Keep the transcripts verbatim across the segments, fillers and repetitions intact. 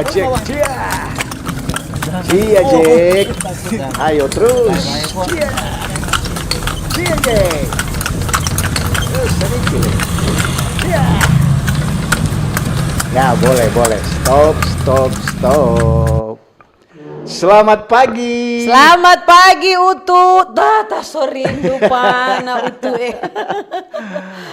Cek, cia. Iya, Jack. Ayo terus. Cia. Cia, Jack. Terus, sedikit. Cia. Ya, boleh, boleh. Stop, stop, stop. Selamat pagi. Selamat pagi, Utu. Dah, ta so rindu pa ngana, Utu, eh.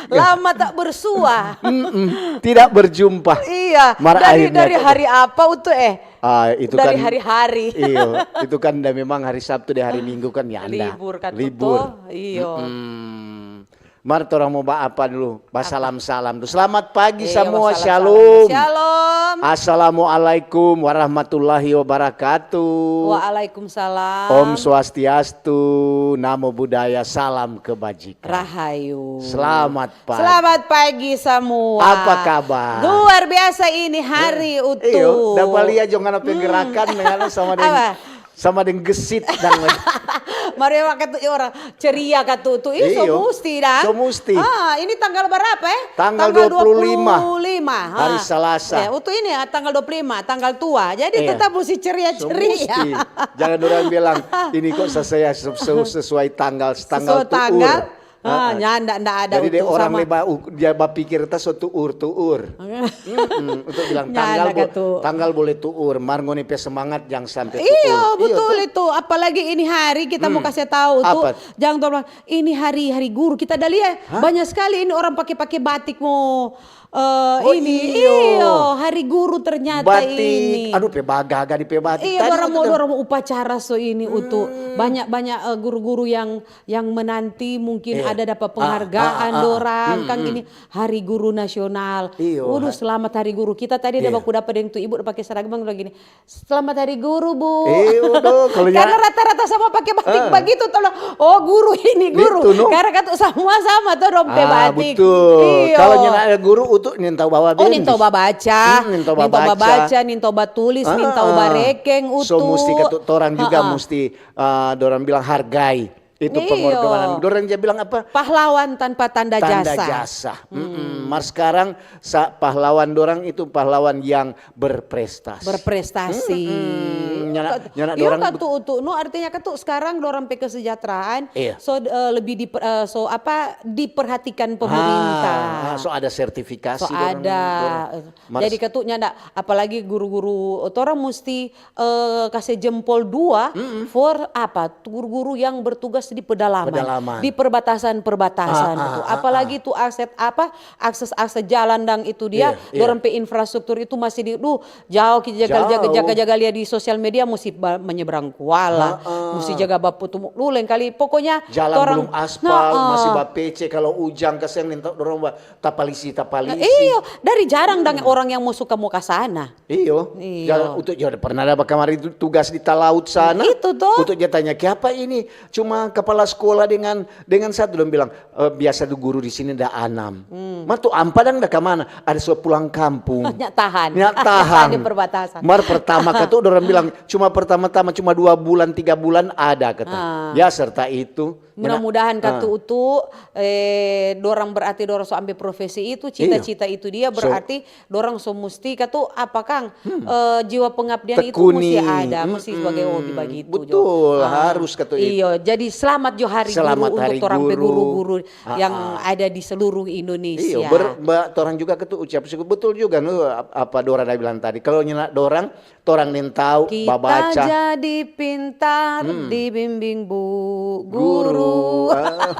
Lama tak bersua. Mm-mm. Tidak berjumpa. Iya. Mar dari, akhirnya dari ketemu. Hari apa, Utu, eh? Ah, itu dari kan hari-hari. Iyo, itu kan da memang hari Sabtu deh, hari Minggu kan ya nda. Libur kan, libur. Betul? Iyo. Mm-mm. Mar torang mo ba apa dulu? Basalam-salam dulu. Selamat pagi. Iya, samua, wassalam, shalom. Shalom. Assalamualaikum warahmatullahi wabarakatuh. Waalaikumsalam. Om Swastiastu, Namo Buddhaya, salam kebajikan. Rahayu. Selamat pagi. Selamat pagi samua. Apa kabar? Luar biasa ini hari, eh, Utu. Iyo, dapa lia jo ngana pe gerakan deng anu sama deng, apa? Sama deng gesit dang. Mar memang katu orang ceria katu tu. Ih, so musti dang. So musti. Ah, ini tanggal berapa, eh? Tanggal dua puluh lima. Dua puluh lima. Hari Selasa. Ya, Utu ini, ah, tanggal dua puluh lima, tanggal tua. Jadi tetap musti ceria-ceria. So musti. Jangan orang bilang, "Ini kok sesuai, sesuai tanggal, tanggal tuur." Sesuai tanggal. Ah, nyanda, nda ada. Jadi deh orang leba, dia bapikir ta so tuur-tuur. Mm-mm, untuk bilang tanggal, tanggal boleh tuur, mar ngoni pe semangat jang sampe tuur. Iyo, betul itu. Apalagi ini hari kita mau kasih tahu tuh, jang tolong, ini hari, hari guru. Kita ada lihat banyak sekali ini orang pake-pake batik mau, eh, ini. Iyo, hari guru ternyata ini. Batik, aduh, pe bagaga di pe batik. Iyo, orang mau, orang mau upacara so ini, Utu. Banyak-banyak, eh, guru-guru yang yang menanti mungkin ada dapat penghargaan dorang, kan gini, Hari Guru Nasional. Iyo. Waduh, selamat Hari Guru. Kita tadi ada baku dapa deng tu ibu da pake seragam bilang gini, "Selamat Hari Guru, Bu." Iyo, karena rata-rata sama pake batik bagitu, tolong. Oh, guru ini, guru. Gitu, no? Karena katu samua sama to dong pe batik. Ah, betul. Iyo. Kalau nyanda ada guru, Utu nintau bawa bendis. Oh, nintau babaca. Hmm, nintau babaca, nintau batulis, nintau barekeng, Utu. So musti katu, torang juga musti, ah, dorang bilang hargai. Itu pengorbanan. Dorang ja bilang apa? Pahlawan tanpa tanda jasa. Tanda jasa. Mm-mm. Mar skarang sa-, pahlawan dorang itu pahlawan yang berprestasi. Berprestasi. Mm-mm. Nyana, nyana dorang katu, Utu, no, artinya katu skarang dorang pe kesejahteraan so, eh, lebih diper-, eh, so apa, diperhatikan pemerintah. Ah, so ada sertifikasi. So ada. Jadi katu nyanda, apalagi guru-guru, torang musti eh, kase jempol dua for apa? Guru-guru yang bertugas di pedalaman, di perbatasan-perbatasan itu. Apalagi tu akses apa? Akses-akses jalan dang itu dia, dorang pe infrastruktur itu masih di, duh, jao. Kita jaga, jaga, jaga lia di sosial media, musti menyeberang kuala, musti jaga bapu tu, lu lain kali. Pokoknya jalan belum aspal, masih bapece, kalau ujang kasiang dorang ba tapalisi, tapalisi. Iyo, dari jarang dang orang yang mau suka mau ka sana. Iyo. Iyo. Jalan untuk, ja pernah ada kamari tu-, tugas di talaut sana. Itu to. Untuk ja tanya, "Kiapa ini cuma kapala skola dengan, dengan satu?" Dong bilang, "Eh, biasa tu guru di sini ada anam." Hmm. Ma tu ampa dang da ka mana? Ada so pulang kampung. Nya tahan. Nya tahan. Di perbatasan. Mar pertama katu dorang bilang, "Cuma pertama-tama, cuma dua bulan, tiga bulan ada," kata. Ah. Ya, serta itu. Mudah-mudahan katu tu, eh, dorang berarti dorang so ambe profesi itu, cita-cita itu dia, berarti dorang so musti katu apa kang, eh, jiwa pengabdian itu musti ada, musti sebagai hobi bagitu. Betul, harus katu itu. Iyo, jadi selamat jo hari guru untuk torang pe guru-guru yang ada di seluruh Indonesia. Iyo, ber-, ba-, torang juga katu ucap syukur. Betul juga, no, ap-, apa Dora da bilang tadi. Kalau nyanda dorang, torang nintau babaca. Kita jadi pintar, dibimbing bu guru. Ah.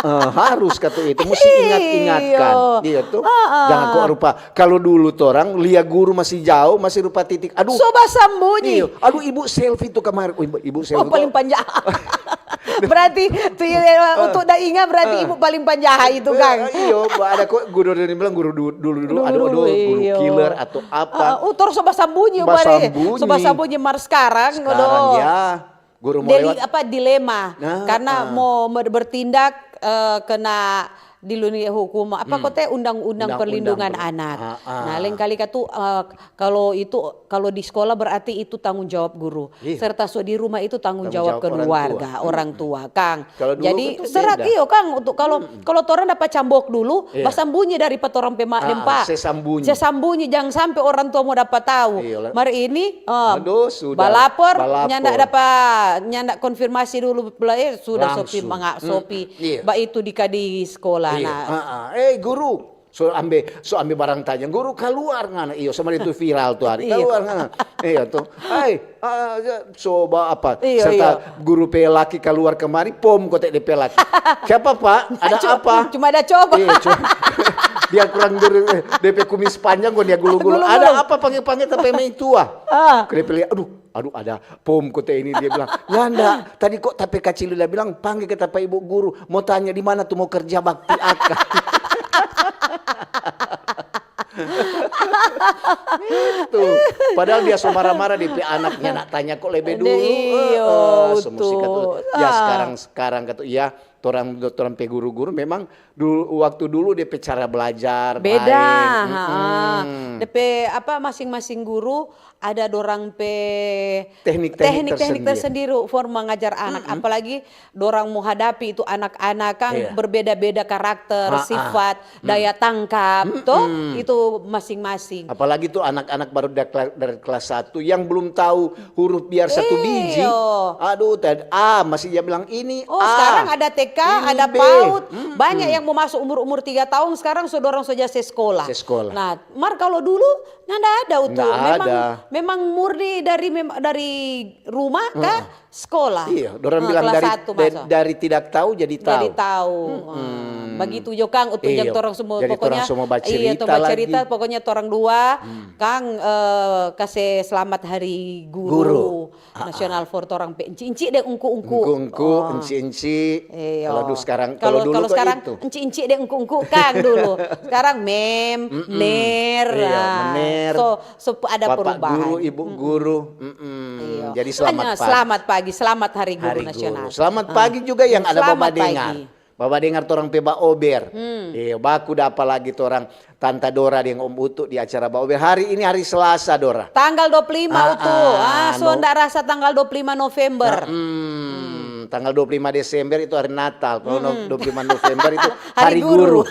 Eh, harus katu itu, musti ingat-ingatkan. Iyo. Iyo tu. Jangan kok rupa. Kalau dulu torang lia guru masih jauh, masih rupa titik. Aduh. So basambunyi. Iyo. Aduh, ibu selfie tu kamari. Oh, ibu, ibu selfie. Oh, paling panjang. Berarti tu ya, untuk da inga berarti ibu paling panjaha itu, Kang. Eh, iyo, ada kok guru dulu bilang guru du-, dulu-dulu, aduh, aduh, guru killer atau apa. Ah, ah, terus so basambunyi, so basambunyi mar sekarang, ya. Guru mau lewat apa, dilema. Karena mau ber-, bertindak, eh, kena Di dunia hukum, apa kote undang-undang perlindungan anak. Nah, lengkali katu, eh, kalau itu, kalau di sekolah berarti itu tanggung jawab guru. Serta so di rumah itu tanggung jawab keluarga, orang tua, kang. Jadi serak iyo, kang, untuk kalau, kalau torang dapa cambok dulu, basambunyi dari pa torang pe mak deng pa. Se sambunyi. Se sambunyi, jang sampe orang tua mo dapa tau. Mar ini, eh, balapor, nyanda dapa, nyanda konfirmasi dulu, eh, sudah sopi manga-, sopi. Ba itu di kadis sekolah. Iya, nah. Eh, guru, so ambe, so ambe barang tajang. Guru, kaluar ngana. Iyo, sama itu viral tu hari. Kaluar ngana. Iya tu. Hai, ah, ya, so ba apa? Serta guru pe laki kaluar kemari, pom kote de pe laki. Siapa, Pak? Ada apa? Cuma ada coba. Iya, cuma dia kurang dur-, eh, de pe kumis panjang kong dia gulu-gulu. Ada apa pangge-pangge tapi main tua? Kede pe lia, aduh, aduh, ada pom kote ini, dia bilang, "Nyanda, tadi kok tapi kacil dia bilang, pangge kita pa ibu guru, mau tanya di mana tu mau kerja bakti akang." Itu. Padahal dia so marah-marah di pe anaknya nak tanya kok lebe dulu. Iyo, so musti katu. Ya sekarang, sekarang katu, ya, torang, torang pe guru-guru memang dulu, waktu dulu de pe cara belajar beda. Depe apa, masing-masing guru ada dorang pe teknik-teknik tersendiri for mengajar anak. Apalagi dorang mo hadapi itu anak-anak kan berbeda-beda karakter, sifat, daya tangkap, toh, itu masing-masing. Apalagi tu anak-anak baru da-, dari kelas satu yang belum tahu huruf biar satu biji. Aduh, tad-, A, masih dia bilang, "Ini A." Oh, sekarang ada T K, ada paud. Banyak yang mau masuk umur-umur tiga tahun, sekarang so dorang so ja se sekolah. Se sekolah. Nah, mar kalau dulu, nanda ada utu. Memang, memang murni dari mem-, dari rumah ka sekolah. Iya, dorang bilang dari, dari tidak tahu jadi tahu. Jadi tahu. Bagitu jo, kang, utu jang torang semua, pokoknya, iya, torang bacerita, pokoknya torang dua, kang, eh, kase selamat hari guru. Nasional for torang pe enci-enci deng ungku-ungku. Ungku-ungku, enci-enci. Iya. Kalau dulu sekarang, kalau dulu kok sekarang itu. Enci-enci deng ungku-ungku kang dulu. Sekarang mem, mener. Iya, mener. So, so ada perubahan. Bapak guru, ibu guru. Iya. Jadi selamat pagi. Selamat pagi, selamat hari guru nasional. Selamat pagi juga yang ada Baba dengar. Baba dengar torang pe baober. Iya, baku dapa lagi torang Tanta Dora deng Om Utu di acara baober. Hari ini hari Selasa, Dora. Tanggal dua puluh lima, Utu. Ah, so nda rasa tanggal dua puluh lima November. Tanggal dua puluh lima Desember itu hari Natal. Kalau no-, dua puluh lima November itu hari guru.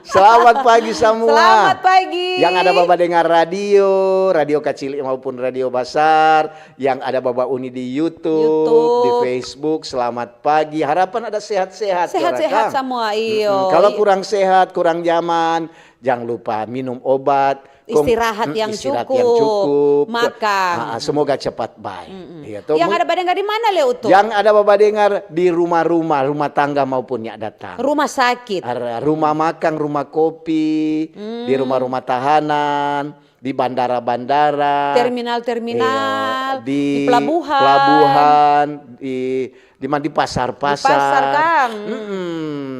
Selamat pagi semua. Selamat pagi. Yang ada Baba dengar radio, radio kacil maupun radio basar, yang ada Baba Uni di YouTube, di Facebook, selamat pagi. Harapan ada sehat-sehat. Sehat-sehat semua, iyo. Kalau kurang sehat, kurang nyaman, jangan lupa minum obat. Istirahat yang cukup, makan. Semoga cepat baik. Yang ada badengar di mana, Leo, tu? Yang ada Baba dengar di rumah-rumah, rumah tangga maupun yang datang. Rumah sakit. Rumah makan, rumah kopi, di rumah-rumah tahanan, di bandara-bandara, terminal-terminal, di pelabuhan, di, di pasar-pasar,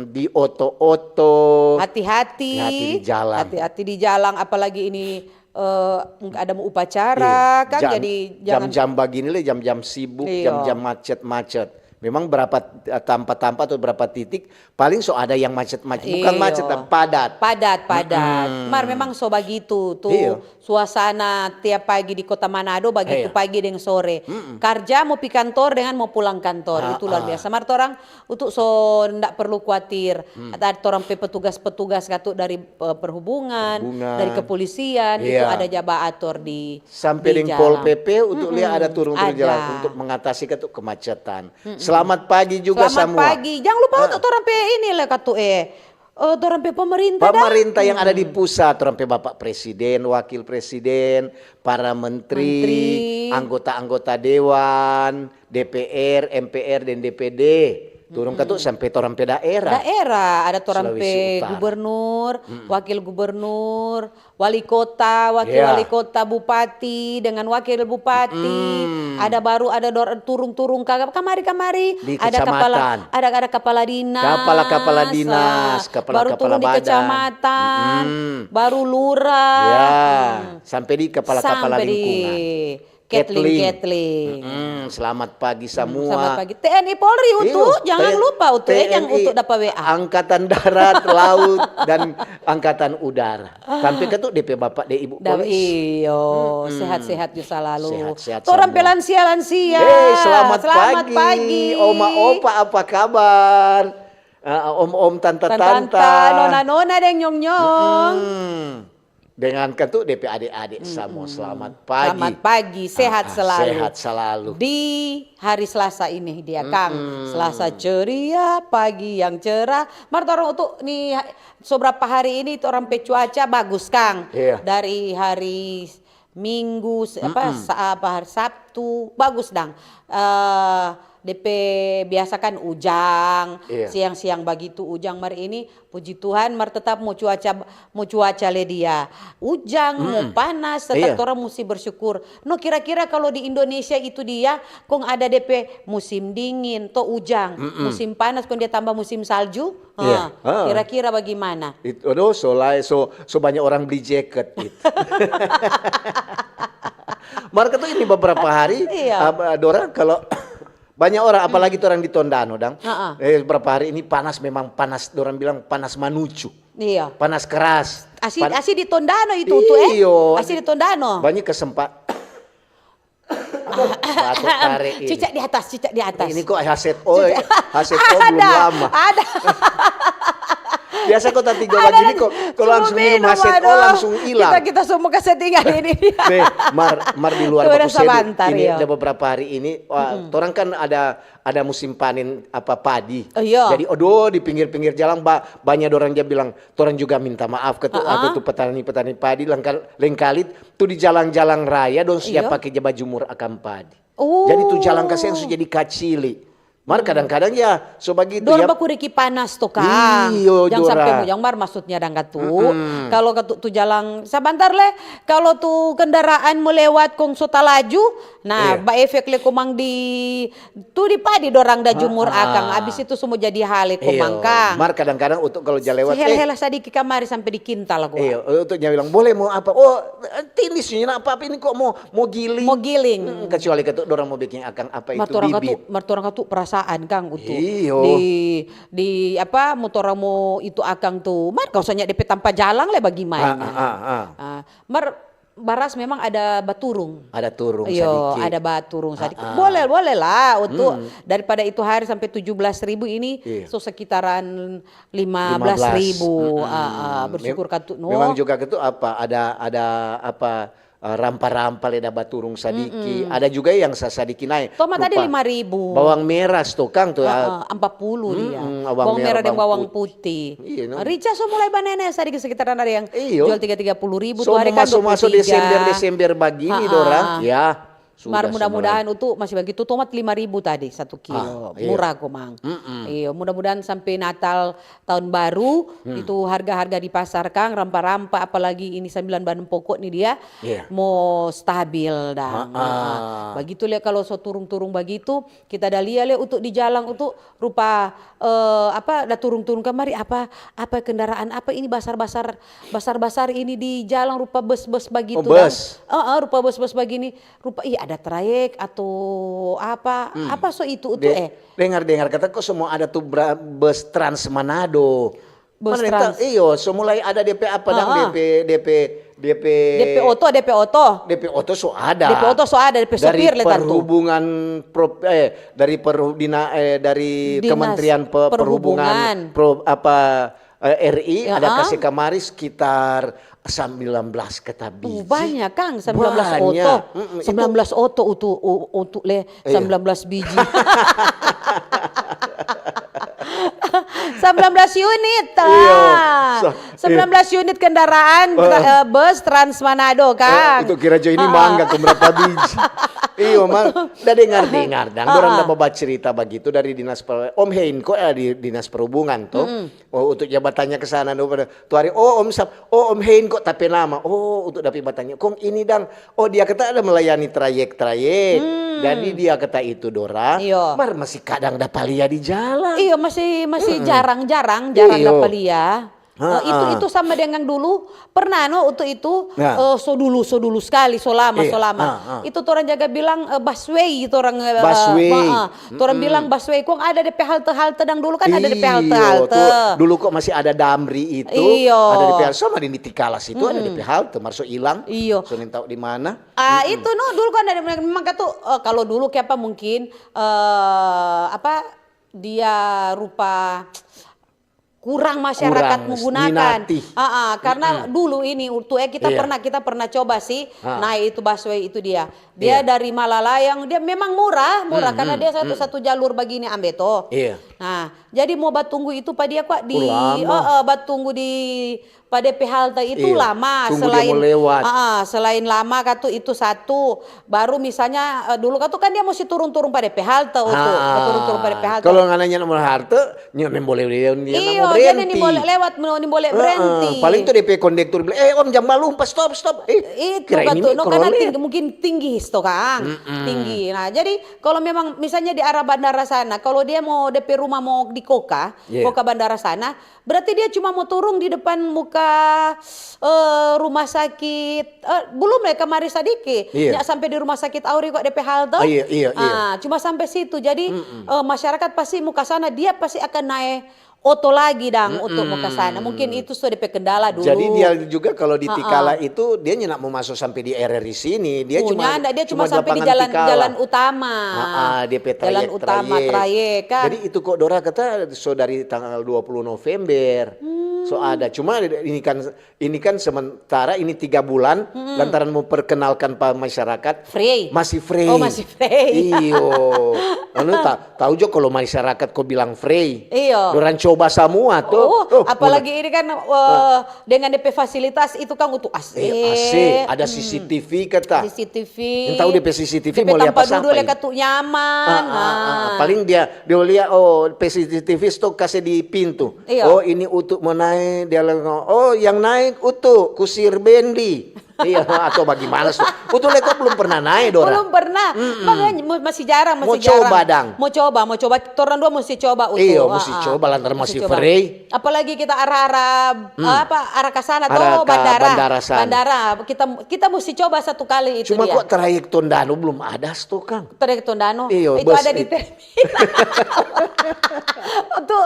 di oto-oto. Hati-hati. Hati-hati di jalan. Hati-hati di jalan, apalagi ini, eh, ada mau upacara, kan, jadi jam-jam bagini le, jam-jam sibuk, jam-jam macet-macet. Memang berapa, eh, tampa-tampa atau berapa titik, paling so ada yang macet-macet. Bukan macet, tapi padat. Padat, padat. Mar memang so bagitu tu suasana tiap pagi di Kota Manado, bagitu pagi deng sore. Karja mo pi kantor dengan mo pulang kantor, itu luar biasa. Mar torang utu so ndak perlu kuatir. Ada torang pe petugas-petugas katu dari, eh, perhubungan, dari kepolisian, itu ada ja ba ator di Sampe deng Pol P P untuk lia ada turun-turun jalan untuk mengatasi katu kemacetan. Selamat pagi juga semua. Selamat pagi. Jangan lupa untuk torang pe ini le katu, eh. Eh, torang pe pemerintah dang. Pemerintah yang ada di pusat, torang pe Bapak Presiden, Wakil Presiden, para menteri, anggota-anggota dewan, D P R, M P R, dan D P D. Turun katu sampe torang pe daerah. Daerah, ada torang pe gubernur, wakil gubernur, wali kota, wakil wali kota, bupati, dengan wakil bupati. Ada baru, ada dor-, turung-turung ka-, kamari-kamari. Ada kepala, ada, ada kepala dinas. Kepala-kepala dinas, kepala-kepala badan. Baru turun di kecamatan, baru lurah. Ya, sampe di kepala-kepala lingkungan. Kathleen, Kathleen. Kathleen. Mm-mm, selamat pagi Hmm, semua. Selamat pagi. T N I Polri, Utu, Iyo, jangan T-, lupa, Utu, eh, jangan T N I, Utu dapat W A. Angkatan Darat, Laut, dan Angkatan Udara. Sampe ke tu D P Bapak, D Ibu Dah, Polis. iyo, Mm-mm. sehat-sehat ju salalu. Sehat-sehat Torang semua. pe lansia-lansia. Hei, selamat, Selamat pagi. Pagi. Oma, Opa, apa kabar? Ah, om-om, tanta-tanta. Tanta-tanta, nona-nona deng nyong-nyong. Mm-mm. Dengan kan tu D P adik-adik semua, selamat pagi. Selamat pagi, sehat Ah, ah, selalu. Sehat selalu. Di hari Selasa ini dia, Kang. Selasa ceria, pagi yang cerah. Mar torang tu ni, so berapa hari ini torang pe cuaca bagus, Kang. Iya. Dari hari Minggu, se- apa, sa- apa, hari Sabtu, bagus dang. Eh, D P biasa kan ujang, Iya. siang-siang bagitu ujang. Mar ini, puji Tuhan, mar tetap mo cuaca, mo cuaca le dia ujang, mo panas, tetap Iya. torang musti bersyukur. No, kira-kira kalau di Indonesia itu dia, kong ada D P musim dingin, to ujang, musim panas, kong dia tambah musim salju, Iya. ha, kira-kira bagaimana? Itu, aduh, so lai, so, so banyak orang beli jaket gitu. Mar katu ini beberapa hari, Iya. ah, dorang kalau banyak orang, apalagi tu orang di Tondano, dang. Heeh. Eh, beberapa hari ini panas, memang panas, dorang bilang panas manucu. Iya. Panas keras. Asi, Pan- asi di Tondano itu, Utu, eh? Iyo. Asi di Tondano. Banyak kesempat. Batuk tarik ini. Cicak di atas, cicak di atas. Ini kok haset, oh, haset, oh, belum Ada, lama. Ada. Biasa kok tatiga Ada begini lagi. kok, kok langsung minum Minum, haset, oh, aduh. Langsung hilang. Kita, kita semua kasih tinggal ini. Nih, mar, mar di luar Tuh, baku udah sedu, sabantar, ini iya. Ada beberapa hari ini, wah, torang kan ada ada musim panen apa, padi. Oh, iya. Jadi, aduh, di pinggir-pinggir jalan ba, banyak orang dia bilang, torang juga minta maaf ke tu, Ah, ah. Atau tu petani-petani padi, lengkal, lengkalit tu di jalan-jalan raya dong siap Iya. Pake ja bajumur akang padi. Oh. Jadi tu jalan kasiang so jadi kacili. Mar kadang-kadang ya so bagitu Dorang ya. Baku riki panas to, Kang. Iyo, Jangan sampai Jora. Mujang mar, maksudnya dang katu. Kalau katu tu jalang sabantar le, kalau tu kendaraan mo lewat kong so talaju, nah, Iya. Baefek le komang di tu di padi dorang da jumur Ah, ah. Akang. Abis itu so mo jadi hale komang, Iyo. Kang. Mar kadang-kadang untuk kalau ja lewat, Hela-hela sadiki kamari sampe di kintal aku. Iyo, untuk dia bilang, "Boleh mo apa?" "Oh, tindis ni, napa apa ini kok mo mo giling?" Mo giling. Mm, kecuali katu dorang mo bikin akang apa Mar itu torang bibit. Katu, mar torang katu perasaan, Kang, Utu. Iyo. Di di apa, mo torang mo itu akang tu. Mar kau sanya depe tampa jalang le bagaimana? Ah, ah, ah, ah. Ah, mar baras memang ada baturung. Ada turung Iyo, sadiki. Ada baturung sadiki. Ah, ah. Boleh, boleh lah, Utu. Daripada itu hari sampai tujuh belas ribu ini, Iya. So sekitaran lima belas ribu. Ah, ah, bersyukur katu, no. Memang juga katu apa, ada ada apa, eh, rampa-rampa le da baturung sadiki. Ada juga yang sa-, sadiki nae. Tomat tadi Rupa lima ribu. Bawang merah stokang tu, Ah, ah. Ah, empat puluh dia. Mm-mm, bawang merah, Bawang merah deng bawang bawang putih. Iya, no. Rica so mulai banene sadiki sekitaran ada yang Iyo. Jual tiga tiga puluh ribu. So, Tu hari kan maso-maso dua puluh tiga. Desember, Desember bagini Ah, ah. Dorang, ya. Sudah Mar semua. Mudah-mudahan Utu masih bagitu, tomat lima ribu tadi satu kilo. Ah, iya. Murah komang. Iyo, mudah-mudahan sampe Natal tahun baru itu harga-harga di pasar, kang, rampa-rampa, apalagi ini sambilan bahan pokok ni dia Iya. mo stabil dang. Ah, ah. Bagitu le, kalo so turung-turung bagitu, kita da lia le Utu di jalang Utu, rupa, eh, apa, da turung-turung kamari, apa, apa kendaraan apa ini basar-basar, basar-basar ini di jalang, rupa bus-bus bagitu Oh, dang. bus. Heeh, rupa bus-bus bagini, rupa, ih, ada trayek atau apa, apa so itu Utu, De-, eh. Dengar-dengar kata kok semua ada tu bra-, bus Trans Manado. Bus Mana yang Trans. ta-, iyo, so mulai ada depe apa dang, Heeh. depe, depe, depe, Depe oto, depe oto. Depe oto so ada. Depe oto so ada, depe Dari sopir le tantu. Perhubungan pro-, eh, dari perhu-, dina-, eh, dari Dinas Kementerian Pe-, Perhubungan. Perhubungan pro-, apa, eh, R I Ya, ada ah. Kasih kamari sekitar sembilan belas kata biji. Uh, banyak, kang, sembilan belas Banyak. oto. Mm-mm, itu Sembilan belas oto Utu, u-, Utu le, Iya. sembilan belas biji. Sembilan belas unit, Iya. ah. Sa-, Sembilan belas unit kendaraan, Heeh. tra-, eh, bus Trans Manado, kang. Eh, itu kira jo ini Ah, mangga ah. ko berapa biji. Iyo, mang. Da dengar-dengar dang, dorang da bawa cerita bagitu dari dinas per-, Om Hein ko, eh, di dinas perhubungan to. Oh, untuk jabatannya ke sana, no, pada tu hari, oh, Om Sap, oh, Om Hein ko tapi nama. Oh, untuk dapat batanya. Kong ini dang, oh, dia kata ada melayani trayek-trayek. Jadi dia kata itu dorang, Iyo. Mar masih kadang dapa lia di jalan. Iyo, masih, masih jarang-jarang, jarang Iyo. dapa lia. Eh, itu, itu sama dengan dulu, pernah no, untuk itu, eh, so dulu, so dulu sekali, so lama, so lama. Itu torang jaga bilang, eh, busway, torang, eh, busway. Torang bilang busway, kong ada depe halte-halte, dang dulu kan ada depe halte-halte. Dulu kok masih ada Damri itu, ada depe halte, sama deng di Tikalas itu ada depe halte, mar so ilang, so nintau di mana. Ah, itu no, dulu kan ada memang katu, eh, kalau dulu kiapa mungkin, eh, apa, dia rupa kurang masyarakat menggunakan. Ah, ah, karena dulu ini waktu, eh, kita pernah, kita pernah coba sih naik itu busway itu dia. Dia dari Malalayang, dia memang murah, murah karena dia satu, satu jalur bagini ambe to. Nah, jadi mo batunggu itu pa dia kwa di, eh, eh, batunggu di pa depe halte itu lama. Tunggu dia selain mo lewat. Ah, ah, selain lama katu itu satu, baru misalnya, eh, dulu katu kan dia musti turun-turun pa depe halte, Utu. Ah, turun-turun pa depe halte. Kalau ngana nyanda mo halte, nyanda boleh dia, dia nda mo berhenti. Iyo, dia ni boleh lewat, ni boleh berhenti. Paling tu depe kondektur bilang, "Eh, om, jang balumpa, stop, stop." Eh, itu kira ini katu, no, karena tinggi, mungkin tinggi sto kang. Tinggi. Nah, jadi kalau memang misalnya di arah bandara sana, kalau dia mo depe rumah mo di Koka, Koka bandara sana, berarti dia cuma mo turung di depan muka, eh, rumah sakit, eh, belum ya, kamari sadiki. Iya. Nyak sampe di rumah sakit Auri kwa depe halte. Ah, iya, iya, iya. Ah, cuma sampe situ. Jadi, eh, masyarakat pasti muka sana, dia pasti akan nae oto lagi dang untuk muka sana. Mungkin itu so depe kendala dulu. Jadi dia juga kalau di Tikala itu, dia nyanda mo maso sampe di R R I sini. Dia cuma, nyanda, dia cuma sampe di jalan, jalan utama. Ah, ah, dia pe trayek, jalan utama, trayek kan. Jadi itu kok Dora kata so dari tanggal dua puluh November. So ada. Cuma ini kan, ini kan sementara ini tiga bulan, lantaran memperkenalkan pa masyarakat. Free. Masih free. Oh, masih free. Iyo. Anu, ta-, tau jo kalau masyarakat ko bilang free. Iyo. Dorang coba samua to. Oh, apalagi ini kan, eh, dengan depe fasilitas itu kan untuk A C. Iya, A C, ada C C T V kata. C C T V. Yang tahu depe C C T V mau lihat apa sampai. Depe tampa dudu le katu nyaman. Ah, ah, ah. Paling dia, dia lihat, oh, pe C C T V stok kasih di pintu. Iya. Oh, ini Utu mo nae, dia bilang, "Oh, yang naik Utu, kusir Bendi." Iya, atau bagaimana so? Utu le kok belum pernah nae, Dora. Belum pernah. Makanya mo-, masih jarang, masih jarang. Mo coba dang. Mo coba, mo coba. Torang dua mesti coba, Utu. Iya, mesti coba lantaran masih free. Apalagi kita arah-arah, apa, arah ka sana to, bandara. Bandara sana. Bandara. Kita, kita mesti coba satu kali itu. Cuma kok trayek Tondano belum ada sto kang. Trayek Tondano. Iyo, itu ada di terminal. Untuk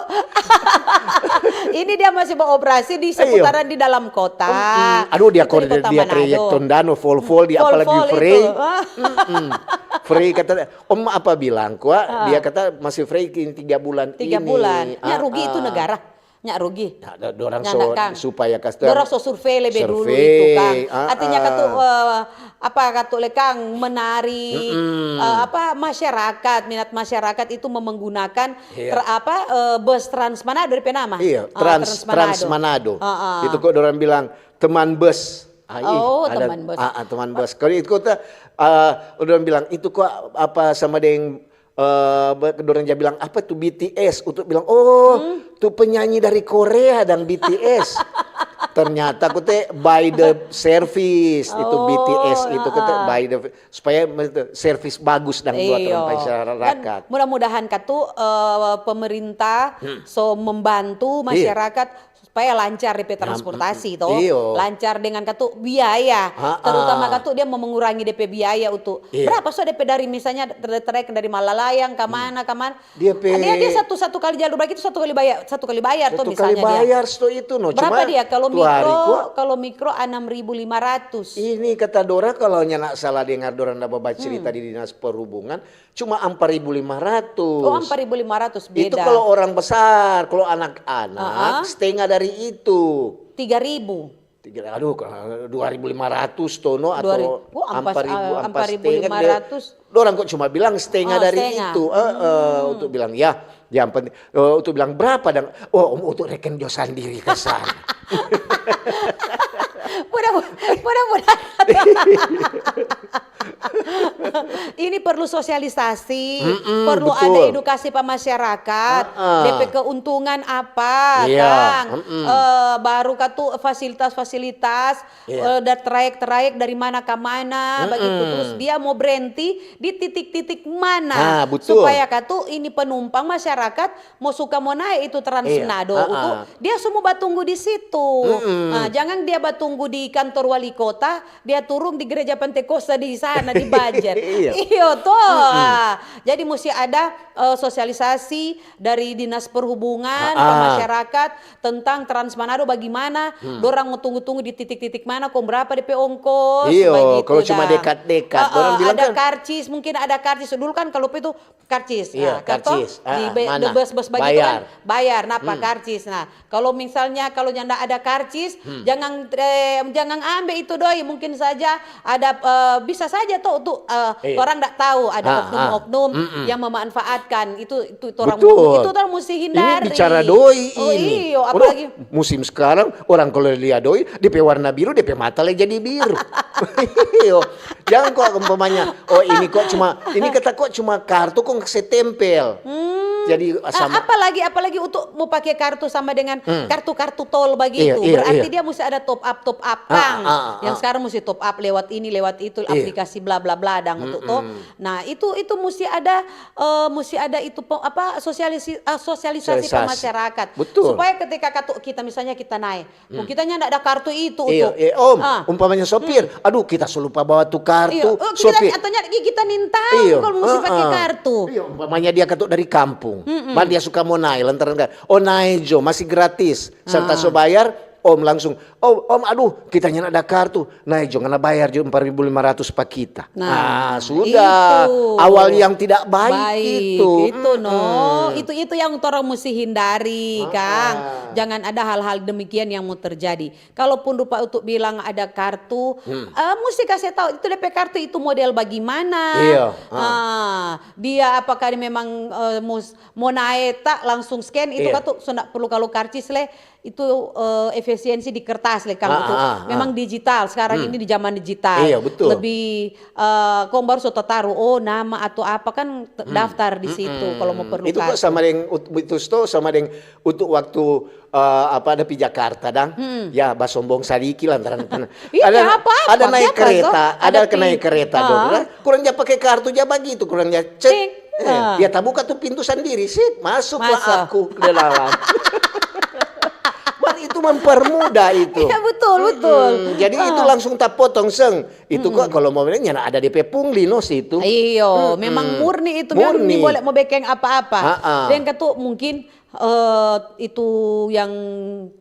ini dia masih beroperasi di seputaran di dalam kota. Aduh, dia kor-, dia trayek Tondano, vol-vol, dia apalagi free. Free kata, om apa bilang, kwa, dia kata masih free ini tiga bulan ini. Tiga bulan. Nyak rugi itu negara. Nyak rugi. Nah, dorang so, supaya kasih dorang so survei lebe dulu itu, kang. Artinya katu, eh, apa katu le, kang, menari, eh, apa, masyarakat, minat masyarakat itu menggunakan apa, eh, bus Trans Manado depe nama? Iya, Trans Manado. Itu kok dorang bilang teman bus. Ah, ih, oh, teman bus. Ah, ah, teman bus. Kalau itu kota, eh, dorang bilang itu kok apa sama deng, eh, dorang ja bilang, "Apa tu B T S?" Utu bilang, "Oh, tu penyanyi dari Korea dang B T S." Ternyata kute by the service itu B T S itu kute by the, supaya service bagus dang buat orang masyarakat. Dan mudah-mudahan katu, eh, pemerintah so membantu masyarakat supaya lancar depe transportasi to, lancar dengan katu biaya, terutama katu dia mau mengurangi depe biaya Utu. Berapa so depe dari misalnya trayek dari Malalayang ka mana, ka mana? Dia pe, dia, dia satu, satu kali jalur bagitu satu kali bayar, satu kali bayar to misalnya dia. Satu kali bayar sto itu no. Berapa dia? Kalau mikro, kalau mikro enam ribu lima ratus. Ini kata Dora kalau nyanda salah dengar dorang da bacerita di dinas perhubungan, cuma empat ribu lima ratus. Oh, empat ribu lima ratus, beda. Itu kalau orang besar, kalau anak-anak setengah dari itu. Tiga ribu. Tiga, aduh, dua ribu lima ratus tono atau empat ribu, empat ribu lima ratus. Dorang kok cuma bilang setengah dari itu. Heeh, untuk bilang, ya, yang penting, eh, untuk bilang berapa dang? Oh, om, untuk reken jo sandiri ke sana. Mudah-mudahan. Ini perlu sosialisasi, mm-mm, perlu betul. Ada edukasi pa masyarakat, uh-uh. Depe keuntungan apa, iya, kang? Mm-mm. Eh, baru katu fasilitas-fasilitas, iya. Eh, da trayek-trayek dari mana ke mana, mm-mm. Begitu. Terus dia mau berhenti di titik-titik mana, nah, betul. Supaya katu ini penumpang masyarakat mau suka mau naik itu Trans Manado, iya. Uh-uh. Itu dia semua batunggu di situ. Mm-mm. Nah, jangan dia batunggu di kantor wali kota, dia turun di gereja Pentekosta di sana, di Banjar. Iya. Iyo, to. Mm-mm. Ah, jadi musti ada, eh, sosialisasi dari Dinas Perhubungan, ah, ke masyarakat tentang Trans Manado bagaimana, hmm. Dorang mau tunggu-tunggu di titik-titik mana, kong berapa depe ongkos, iyo, begitu, kalau cuma dekat-dekat, ah, ah, dorang bilang ada kan karcis, mungkin ada karcis. Dulu kan kalau itu karcis. Iya, nah, kan karcis. Toh, ah, di be-, mana? Di bus-bus begitu kan bayar. Bayar, napa, hmm. Karcis. Nah, kalau misalnya kalau nyanda ada karcis, hmm. Jangan, eh, jangan ambe itu doi. Mungkin saja ada, eh, bisa saja toh untuk, eh, iya. Orang ndak tahu ada, ah, oknum-oknum, ah. Mm-mm. Yang memanfaatkan itu, itu orang, betul. Itu orang mesti hindari. Ini bicara doi. Oh, ini. Iyo, orang apalagi musim sekarang, orang kalau lia doi, depe warna biru, depe mata lei jadi biru. Iyo. Jangan kok umpamanya, oh, ini kok cuma, ini kata kok cuma kartu kong se tempel. Hmm. Jadi, ah, sama. Apalagi, apalagi untuk mau pakai kartu sama dengan, hmm, kartu-kartu tol begitu. Iya, iya, berarti iya. Dia mesti ada top up, top up, ah, kang. Ah, ah, yang, ah. Sekarang mesti top up lewat ini, lewat itu, iya. Aplikasi bla bla bla dang untuk toh. Mm-mm. Nah, itu, itu mesti ada, eh, mesti ada itu pe-, apa, sosialisi-, eh, sosialisasi. Sosialisasi. Ke masyarakat. Betul. Supaya ketika katu-, kita misalnya kita naik, hmm. Kong kita nyanda ada kartu itu, iyo, untuk, eh, om, ah. Umpamanya sopir, hmm. Aduh, kita so lupa bawa tu kartu, iyo, oh, kita, sopir. Atau nyanda, kita nintau, iyo, kalau mesti pakai, ah, ah. Kartu. Iyo, umpamanya dia katu dari kampung, mm-mm. Man dia suka mau naik, lantaran kan, oh, naik jo, masih gratis, serta, ah. So bayar, om langsung, oh, om, aduh, kita nyanda ada kartu, naik jo, ngana bayar jo empat ribu lima ratus pa kita. Nah, ah, sudah. Itu. Awal yang tidak baik. Baik, itu, no. Mm-mm. Itu, itu yang torang musti hindari, ah, kang. Ah. Jangan ada hal-hal demikian yang mau terjadi. Kalaupun rupa untuk bilang ada kartu, hmm. Eh, musti kasih tahu itu depe kartu itu model bagimana. Iya, ah. Ah, dia apakah dia memang, eh, mus-, mau naik tak langsung scan itu, iya. Katu, so ndak perlu kalau karcis le. Itu, eh, efisiensi di kertas le, kang. Ah, itu ah, ah. Memang digital, sekarang, hmm. Ini di zaman digital. Iya, betul. Lebih, eh, kong baru so tataru, oh, nama atau apa kan, hmm. Daftar di situ, mm-mm. Kalau mau perlu itu kartu. Kok sama deng ut-, itu sto sama deng untuk waktu, eh, apa, ada pi Jakarta, dang. Mm-mm. Ya, basombong sadiki lantaran iya, ada, apa, ada apa, naik kereta, ada naik kereta, ah. Dong, kan? Kurang ja pake kartu ja bagitu, kurang ja cek. Cek. Eh, ah. Ya tabuka tu pintu sandiri, sip, masuklah aku ke dalam. Man, itu mempermudah itu. Iya, betul, betul. Mm-mm. Jadi itu langsung tapotong, seng. Itu kok kalau mau bilang, ya ada depe pungli no situ. Iyo, memang murni itu, memang murni. Boleh mau bekeng apa-apa. Ha-ha. Deng katu mungkin, eh, itu yang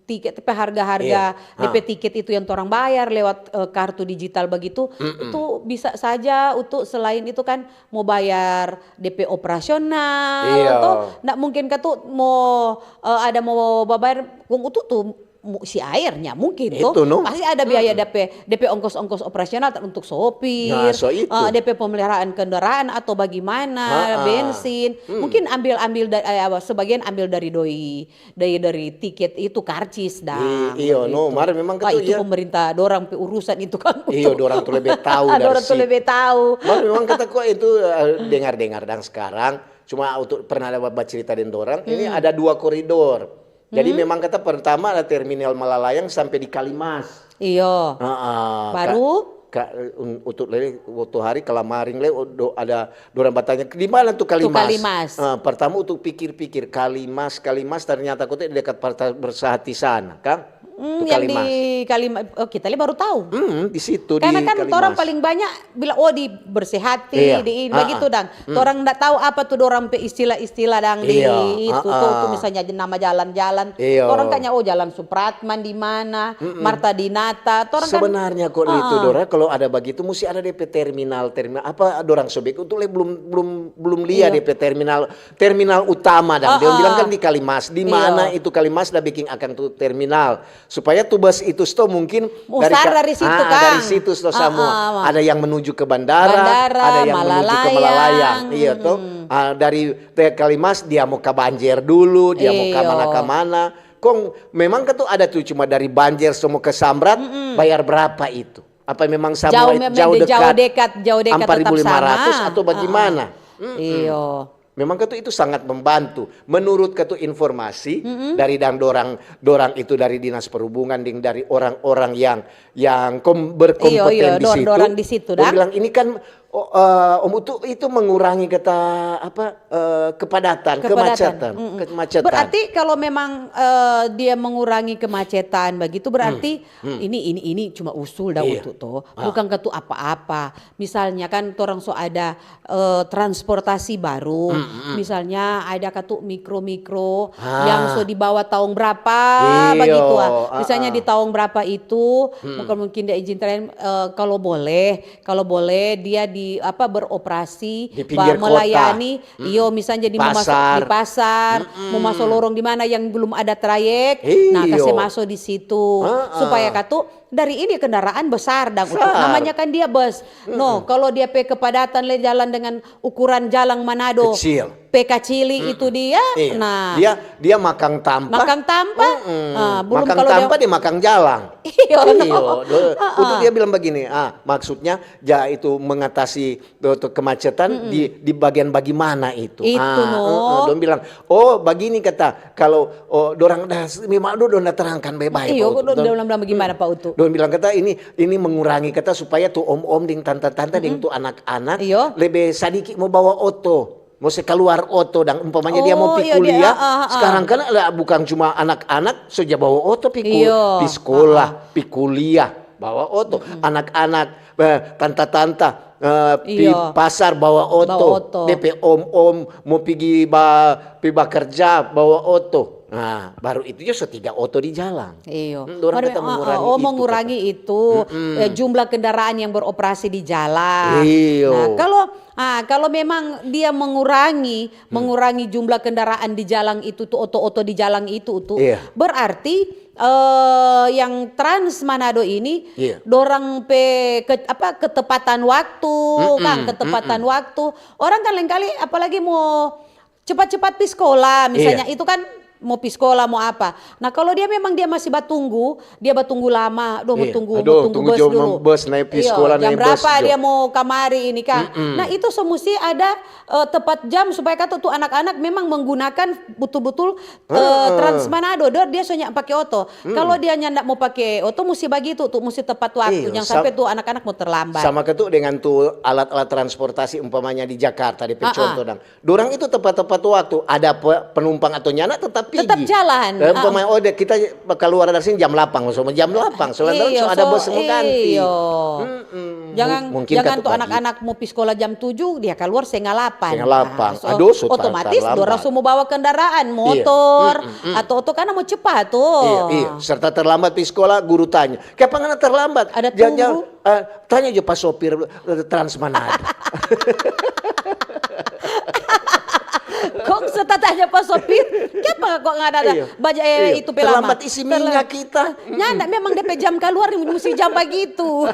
tiket, pe harga-harga, iya, depe tiket itu yang torang bayar lewat, eh, kartu digital begitu, itu bisa saja untuk selain itu kan mau bayar depe operasional, iya. To, ndak mungkin katu mau, eh, ada mau babayar kong utu tu mu-, si aernya mungkin to. Itu, no? Pasti ada biaya depe, depe ongkos-ongkos operasional untuk sopir, nah, so itu. Eh, depe pemeliharaan kendaraan atau bagimana, ha-ha. Bensin. Hmm. Mungkin ambil-ambil da-, eh, apa, sebagian ambil dari doi. Dari, dari tiket itu karcis dang. I-, iyo, no, mar memang katu itu ya. Pemerintah dorang pe urusan itu kan. Iyo, dorang tu lebe tau dari situ. Dorang tu lebe tau. Mar memang kata kok itu, eh, dengar-dengar dang sekarang. Cuma untuk pernah ada bacerita deng dorang, ini ada dua koridor. Jadi memang kata pertama ada terminal Malalayang sampe di Kalimas. Iyo. Heeh, baru? Ka, un-, untuk lele, waktu hari kalamaring le, o-, do-, ada dorang batanya, "Di mana tu Kalimas?" Tu Kalimas. Eh, pertama untuk pikir-pikir, Kalimas, Kalimas ternyata kote di dekat Partai Bersatu sana, kang. Hmm, tu yang Kalimas. Di Kalima-, oh, kita le baru tahu. Hmm, di situ, di Kalimas. Karena kan orang paling banyak bilang, "Oh, di Bersihati, iya, di ini," begitu, dang. Hmm. Torang ndak tahu apa tu dorang pe istilah-istilah dang di itu, ah, tu, ah, tu misalnya aja nama jalan-jalan. Iya. Torang kanya, "Oh, Jalan Supratman di mana? Mm-mm. Marta Dinata." Torang kan sebenarnya kok itu, ah, Dora, kalau ada begitu, musti ada depe terminal, terminal apa dorang sobek untuk le belum, belum, belum lia, iya, depe terminal, terminal utama dang. Dia, ah, bilang kan di Kalimas, di mana itu Kalimas da biking akang tu terminal. Supaya tu bus itu sto mungkin dari situ, ah, kang. Dari situ sto samua. Ah, ah. Ada yang menuju ke bandara, bandara, ada yang menuju ke Malalayang. Malalayang. Iya, to. Hmm. Ah, dari te-, Kalimas dia mau ke Banjer dulu, dia mau ke mana, ke mana. Kong memang kan tu ada tu cuma dari Banjer sto mo ke Samrat, mm-mm, bayar berapa itu? Apa memang sama jauh, memang jauh dekat, jauh dekat tetap sama. Empat ribu lima ratus atau bagaimana? Iyo. Memang katu itu sangat membantu. Menurut katu informasi dari dang dorang, dorang itu dari Dinas Perhubungan deng dari orang-orang yang yang kom, berkompetensi di situ. Iyo, iyo, dorang di situ, dang. Bilang ini kan oh, uh, om itu, itu mengurangi kata apa uh, kepadatan, kepadatan, kemacetan, mm -mm. Kemacetan. Berarti kalau memang uh, dia mengurangi kemacetan begitu berarti hmm. Hmm. Ini ini ini cuma usul dah iya. Untuk tuh, ah. Bukan katu apa-apa. Misalnya kan orang so ada uh, transportasi baru, hmm, hmm. Misalnya ada katu mikro-mikro ah. Yang so dibawa tahun berapa, iyo. Begitu ah. Misalnya ah. Di tahun berapa itu, hmm. Mungkin mungkin dia izin tren uh, kalau boleh kalau boleh dia di apa beroperasi di melayani mm. Iyo misalnya di pasar, di pasar mm -mm. Mau masuk lorong di mana yang belum ada trayek iyo. Nah kasih masuk di situ uh -uh. Supaya katu dari ini kendaraan besar dang namanya kan dia bus mm -mm. No kalau dia pe kepadatan le jalan dengan ukuran jalan Manado kecil. Pekacili itu dia. Iya. Nah, dia dia makang tampa. Makang tampa. Mm -mm. Ah, makang tampa dia, dia makang jalang. Iyo. Iyo. Do, uh -uh. Untuk dia bilang begini, ah maksudnya ja itu mengatasi do, do, kemacetan mm -mm. Di di bagian bagaimana itu. Itu ah, no. Uh -uh. Dong bilang, oh begini kata kalau oh, dorang dah memang do dong terangkan baik-baik. Iyo, kok dong bilang bagaimana Pak Utu? Dong bilang kata ini ini mengurangi kata supaya tu om-om deng tanta-tanta mm -mm. Deng tu anak-anak iyo. Lebe sadiki mo bawa oto. Mo se kaluar oto dang umpamanya oh, dia mo pi kuliah. Iya, dia, uh, uh, uh. Sekarang kan ada bukan cuma anak-anak so ja bawa oto pi, iyo. Pi sekolah, uh, uh. Pi kuliah bawa oto. Mm -mm. Anak-anak, eh, tanta-tanta eh, pi iyo. Pasar bawa oto. Bawa oto. Depe om-om mo pigi ba pi bakerja bawa oto. Nah, baru itu jo so tiga oto di jalang. Iyo. Hmm, dorang kata mengurangi oh, itu, mengurangi itu mm-mm. Eh, jumlah kendaraan yang beroperasi di jalan. Iyo. Nah, kalau Ah, kalau memang dia mengurangi, hmm. Mengurangi jumlah kendaraan di jalan itu tu, oto-oto di jalan itu tu, iya. Berarti eh, yang Trans Manado ini, iya. Dorang pe ke, apa ketepatan waktu, mm -mm, kan ketepatan mm -mm. Waktu. Orang kan lain kali apalagi mau cepat-cepat pi sekolah, misalnya iya. Itu kan mau pi sekolah mau apa. Nah kalau dia memang dia masih batunggu, dia batunggu lama, doh mau iya. Tunggu, aduh, mau tunggu, tunggu bus dulu. Bus naik pi sekolah, jam berapa dia mau kamari ini kan. Mm -mm. Nah itu so musti ada uh, tepat jam supaya kata tuh anak-anak memang menggunakan betul-betul uh, uh, Trans Manado. Dia, dia so nyak pakai oto. Mm. Kalau dia nyandak mau pakai oto, musti bagitu tuh, musti tepat waktu. Iya, jangan sampai tuh anak-anak mau terlambat. Sama ketu dengan tuh alat-alat transportasi umpamanya di Jakarta, di uh -uh. Contoh dang. Dorang itu tepat-tepat waktu, ada penumpang atau nyanda tetap pigi. Tetap jalan. Pemain oh kita keluar dari sini jam delapan, so jam delapan, so ada bus mau ganti. Jangan, jangan tuh anak-anak mau pi sekolah jam tujuh, dia keluar setengah delapan. Setengah delapan. Aduh, otomatis dorang so mau bawa kendaraan, motor, atau oto karena mau cepat tuh. Iya, iya. Serta terlambat pi sekolah, guru tanya, "Kenapa ngana terlambat?" Ada tunggu. Tanya jo pa sopir Trans Manado. Kong serta tanya pa sopir, kenapa kok nggak ada, ada baja eh, itu pelama? Terlambat isi minyak kita. Nyanda memang depe jam keluar musti jam begitu.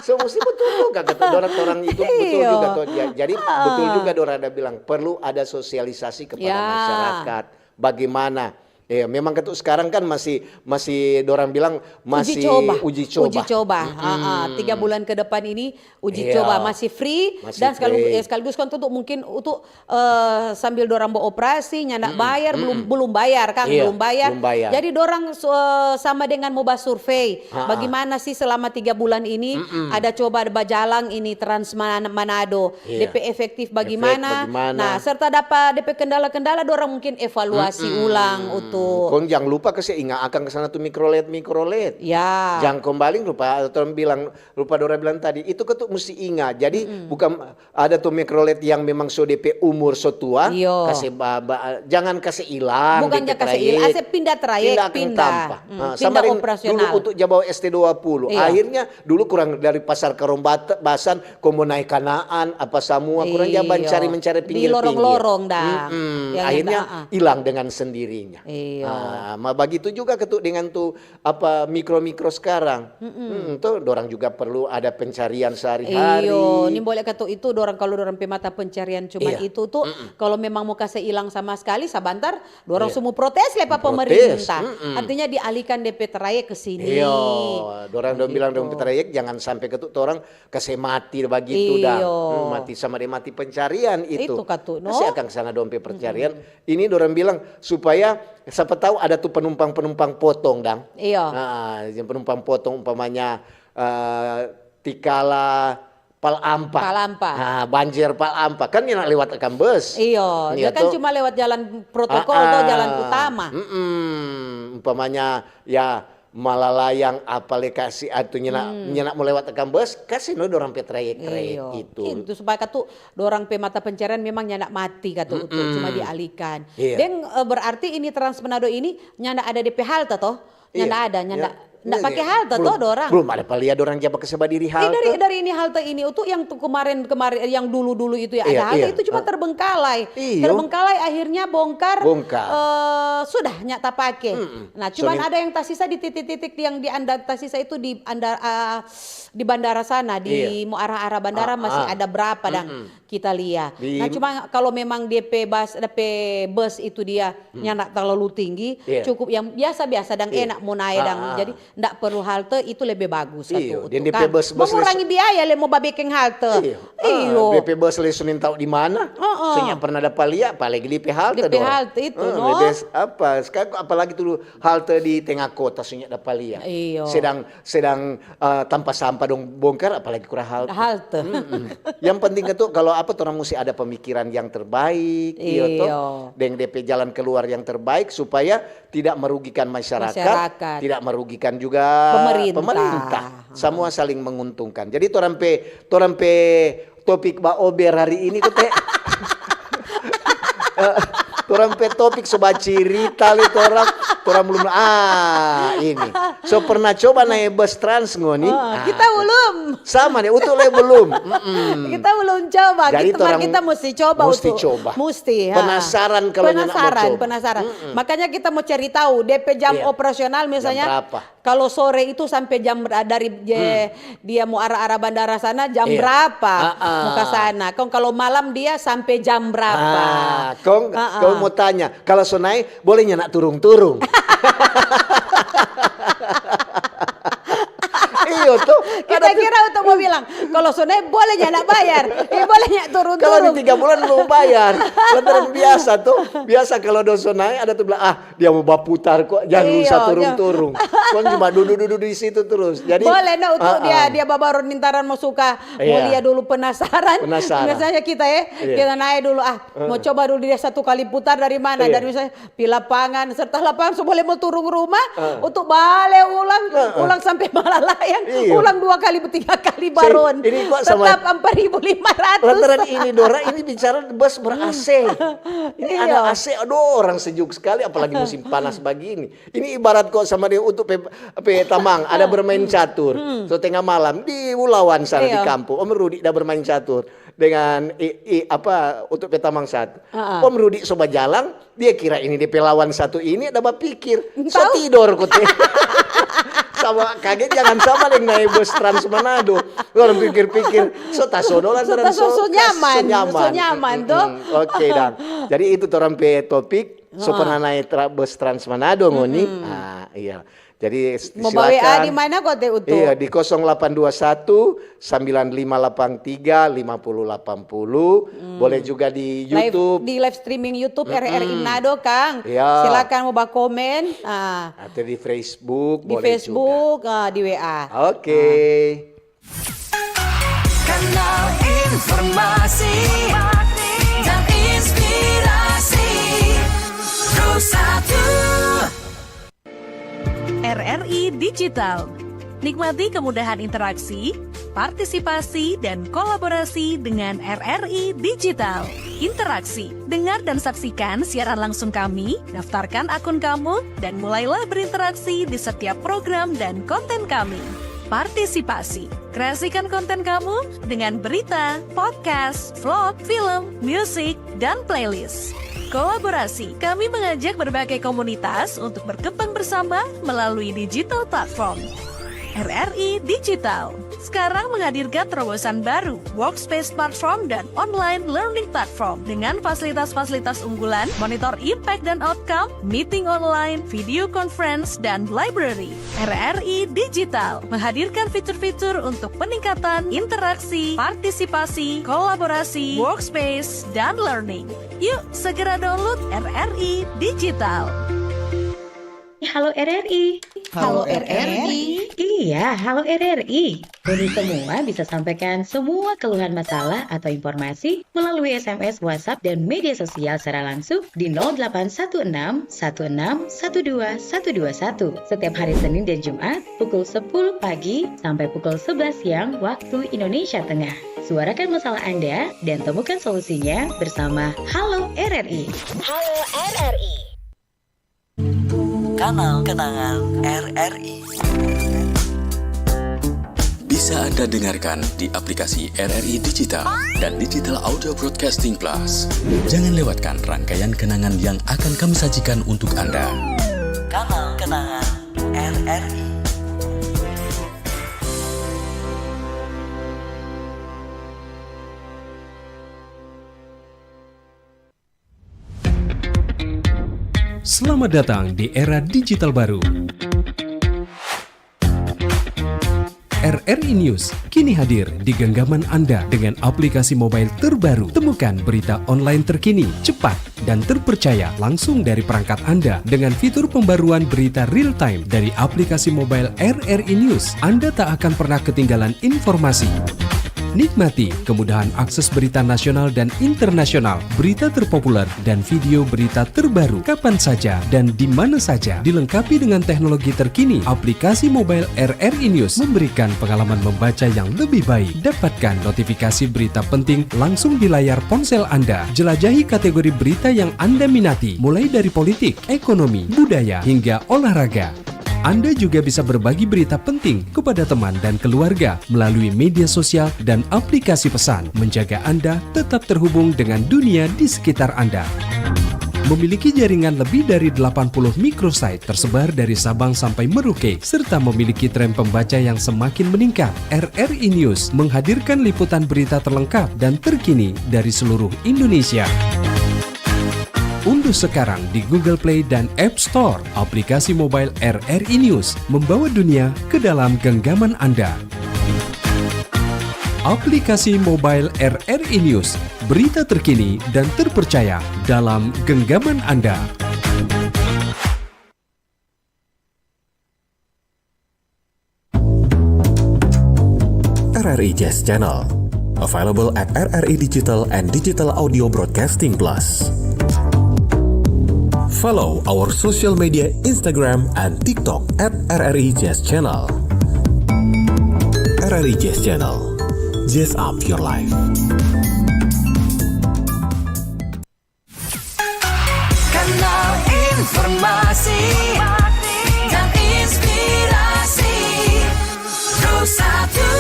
So musti betul juga kata orang itu betul juga tuh. Jadi betul juga Dora ada bilang perlu ada sosialisasi kepada masyarakat. Bagaimana? Ya, memang ketu sekarang kan masih masih dorang bilang masih uji coba. Uji coba. Uji coba. Mm -hmm. Tiga bulan ke depan ini uji iya. Coba masih free masih dan sekaligus, free. Ya, sekaligus kan tuh mungkin untuk uh, sambil dorang beroperasi nyanda mm -hmm. Bayar mm -hmm. Belum belum bayar kan iya, belum bayar. Belum bayar. Jadi dorang uh, sama dengan mau survei. Ha -ha. Bagaimana sih selama tiga bulan ini mm -hmm. Ada coba ada bajalang ini Trans Manado. Iya. Depe efektif bagaimana? Efek bagaimana? Nah, serta dapa depe kendala-kendala dorang mungkin evaluasi mm -mm. Ulang utu. Kong jangan lupa kase inga akang ke sana tu mikrolet mikrolet. Ya. Jangan kembali rupa atau bilang rupa Dora bilang tadi itu ketu mesti inga. Jadi mm -mm. Bukan ada tu mikrolet yang memang so depe umur so tua, iyo. Kase ba, ba, jangan kase ilang. Bukan jangan kase ilang, ase pindah trayek, pindah. Pindah. Hmm, nah, pindah sama operasional. Dulu untuk jabawa S T dua puluh. Iyo. Akhirnya dulu kurang dari pasar Karombasan Kong mo nae Kanaan apa samua kurang ja bancari mencari pinggir-pinggir. Di lorong-lorong dang. Mm-mm. Akhirnya hilang dengan sendirinya. Iyo. Ah, ma bagitu juga katu dengan tu apa mikro-mikro sekarang. Mm-mm. Hmm, tu dorang juga perlu ada pencarian sehari-hari. Iyo, nimbole katu itu dorang, kalau dorang pe mata pencarian cuman Iya. itu tu, Mm-mm. kalau memang mo kase ilang sama sekali, sabantar dorang Iya. semua protes le pa Protes, pemerintah. Mm-mm. Artinya dialihkan depe trayek ke sini. Iyo, dorang dong bilang dong Begitu. trayek jangan sampe katu orang kase mati bagitu dah. Iyo. Hmm, mati sama dia mati pencarian itu. Itu katu, no? Kase akang sana dong pe pencarian. Mm-mm. Ini dorang bilang supaya siapa tahu ada tu penumpang-penumpang potong dang. Iyo. Nah, yang penumpang potong umpamanya, eh, tikala Palampa. Palampa. Nah, banjir Palampa. Kan nyanda lewat akang bus. Iyo, Iya dia kan to? cuma lewat jalan protokol Ah, to, jalan ah. utama. Mm-mm. Umpamanya, ya, malalayang apa le kasi atu nyanda, Hmm. nyanda mo lewat akang bus, kasi no dorang pe trayek-trayek Iyo. itu. Itu supaya katu dorang pe mata pencarian memang nyanda mati katu tu, Mm-mm. cuma dialihkan. Iya. Deng, eh, berarti ini Trans Manado ini nyanda ada depe halte to? Nyanda Iya. ada, nyanda. Ya. Ndak Iya, pake iya. halte Belum, to dorang. belum ada pa lia dorang ja bakase badiri Eh, halte. dari, dari ini halte ini, Utu, yang tu kemarin, kemarin, yang dulu-dulu itu ya, Iya, ada halte iya. itu cuma Ah. terbengkalai. Iyo. Terbengkalai, akhirnya bongkar, Bongkar. eh, sudah nyak tapake. Mm-mm. Nah, cuman Soalnya ada yang tasisa di titik-titik yang di anda-, tasisa itu di anda-, ah, di bandara sana, di Iya. mau arah-arah bandara Ah, masih ah. ada berapa dang Mm-mm. kita lia. Di Nah, cuma kalau memang dia pe bus, ada pe bus itu dia Hmm. nyanda terlalu tinggi, Iya. cukup yang biasa-biasa dang Iya. enak mo nae Ah, dang. ah. Jadi, ndak perlu halte, itu lebe bagus Iyo, satu dan untuk dia pe kan. bus-bus Mengurangi les- biaya le mo babekeng halte. Iyo. Ah, Iyo. dia pe bus les so nintau di mana? Heeh. So nyak pernah dapa lia, apalagi di pe halte Di pe dorang. halte itu, Heeh, no? lebe s-, apa? Sekarang apalagi tu halte di tengah kota so nyak dapa lia. Iyo. Sedang, sedang, eh, tampa sampah dong bongkar, apalagi kurang halte. Halte. Mm-mm. Yang penting itu kalau apa, torang musti ada pemikiran yang terbaik, iyo to? Iyo. Deng depe jalan keluar yang terbaik supaya tidak merugikan masyarakat, Masyarakat. tidak merugikan juga Pemerintah. pemerintah. Heeh. Samua saling menguntungkan. Jadi torang pe, torang pe topik baober hari ini tu te, eh, torang pe topik so bacirita le torang, torang belum, ah, ini. So pernah coba nae bus Trans ngoni? Oh, Ah, kita belum. Sama deh, Utu le belum. Mm-mm. Kita belum coba. Jadi Kita, torang kita mesti coba, musti Utu. coba. Musti, ha. Penasaran kalau nyanda mo Penasaran, coba. penasaran. Mm-mm. Makanya kita mau cari tahu, depe jam Iya. operasional Jam misalnya, berapa? kalau sore itu sampai jam ber-, dari je-, Hmm. dia mau arah-arah bandara sana, jam Iya. berapa Ah, ah. mau ke sana. Kong kalau malam dia sampai jam berapa? Ah, kong, Ah, ah. kong mau tanya, kalau so nae, boleh nyak turung-turung? Iyo to. Kita Ada tu kira untuk mau bilang, kalau so nae boleh nyak bayar. Eh, boleh nyak turun-turun. Kalau di tiga bulan belum bayar. Lantaran biasa to. Biasa kalau dong so nae ada tu bilang, "Ah, dia mau baputar kok, jangan Iyo, usah turung-turung." Kong cuma dudu-dudu di situ terus. Jadi Boleh no, untuk Ah, dia, ah. dia babaru nintaran mau suka, mau Iya. lia dulu penasaran. Penasaran. Misalnya kita ya, Iya. kita naik dulu, ah, mau Heeh. coba dulu dia satu kali putar dari mana, Iya. dari misalnya di lapangan, serta lapangan so boleh mo turung rumah, Ah. untuk bale ulang, Ah, ah. ulang sampe malalayang, Iya. ulang dua kali, tiga kali Saya, baron. ini kok sama Tetap empat ribu lima ratus. Lantaran ini, Dora, ini bicara bus ber-A C. Ini Iya. ada A C, aduh, orang sejuk sekali, apalagi musim panas begini. Ini ibarat kok sama dia untuk pe, pe tamang, ada bermain catur. Hmm. So, tengah malam di Ulawan sana di Iya. kampung, Om Rudi ada bermain catur dengan i, i, apa, untuk pe tamang satu. Ah, ah. Om Rudi so bajalang, dia kira ini dia pe lawan satu ini ada bapikir. So Tahu. tidor kote. Sama kaget, jangan sama deng naik bus Trans Manado. Orang pikir-pikir, so tasono lah So terus taso-, so so kas-, nyaman, so nyaman. so nyaman, Mm, to. mm, mm. Oke, dang. Jadi itu torang pe topik, so Ah. pernah naik tra-, bus Trans Manado, ngoni? Mm-mm. Ah, iya. Jadi, s-, Mau bawa W A silakan. di mana, kote, Utu? Iya, di kosong delapan dua satu, sembilan lima delapan tiga, lima puluh delapan puluh. Hmm. Boleh juga di Live, YouTube. di live streaming YouTube Mm-mm. R R I Manado, kang. Iya. Silakan mau bakomen. Ah. Atau di Facebook, Di boleh Facebook, juga. ah, di W A. Oke. Ah. Kanal informasi dan inspirasi. Pro satu. R R I Digital. Nikmati kemudahan interaksi, partisipasi, dan kolaborasi dengan R R I Digital. Interaksi. Dengar dan saksikan siaran langsung kami, daftarkan akun kamu, dan mulailah berinteraksi di setiap program dan konten kami. partisipasi. Kreasikan konten kamu dengan berita, podcast, vlog, film, musik, dan playlist. Kolaborasi, kami mengajak berbagai komunitas untuk berkembang bersama melalui digital platform. R R I Digital sekarang menghadirkan terobosan baru, workspace platform dan online learning platform dengan fasilitas-fasilitas unggulan, monitor impact dan outcome, meeting online, video conference, dan library. R R I Digital menghadirkan fitur-fitur untuk peningkatan interaksi, partisipasi, kolaborasi, workspace, dan learning. Yuk, segera download R R I Digital. Halo R R I. Halo R R I. Iya, halo R R I. Kami semua bisa sampaikan semua keluhan masalah atau informasi melalui S M S, WhatsApp, dan media sosial secara langsung di nol delapan satu enam satu enam satu dua satu dua satu setiap hari Senin dan Jumat pukul sepuluh pagi sampai pukul sebelas siang waktu Indonesia Tengah. Suarakan masalah Anda dan temukan solusinya bersama Halo R R I. Halo R R I. Kanal Kenangan R R I. Bisa Anda dengarkan di aplikasi R R I Digital dan Digital Audio Broadcasting Plus. Jangan lewatkan rangkaian kenangan yang akan kami sajikan untuk Anda. Kanal Kenangan R R I. Selamat datang di era digital baru. R R I News kini hadir di genggaman Anda dengan aplikasi mobile terbaru. Temukan berita online terkini, cepat, dan terpercaya langsung dari perangkat Anda dengan fitur pembaruan berita real time dari aplikasi mobile R R I News. Anda tak akan pernah ketinggalan informasi. Nikmati kemudahan akses berita nasional dan internasional, berita terpopuler, dan video berita terbaru kapan saja dan di mana saja. Dilengkapi dengan teknologi terkini, aplikasi mobile R R I News memberikan pengalaman membaca yang lebih baik. Dapatkan notifikasi berita penting langsung di layar ponsel Anda. Jelajahi kategori berita yang Anda minati, mulai dari politik, ekonomi, budaya, hingga olahraga. Anda juga bisa berbagi berita penting kepada teman dan keluarga melalui media sosial dan aplikasi pesan, menjaga Anda tetap terhubung dengan dunia di sekitar Anda. Memiliki jaringan lebih dari delapan puluh microsite tersebar dari Sabang sampai Merauke, serta memiliki tren pembaca yang semakin meningkat, R R I News menghadirkan liputan berita terlengkap dan terkini dari seluruh Indonesia. Unduh sekarang di Google Play dan App Store aplikasi mobile R R I News, membawa dunia ke dalam genggaman Anda. Aplikasi mobile R R I News, berita terkini dan terpercaya dalam genggaman Anda. R R I Jazz Channel. Available at R R I Digital and Digital Audio Broadcasting Plus. Follow our social media, Instagram and TikTok at R R I Jazz Channel. R R I Jazz Channel. Jazz up your life. Kanal informasi dan inspirasi. Pro satu.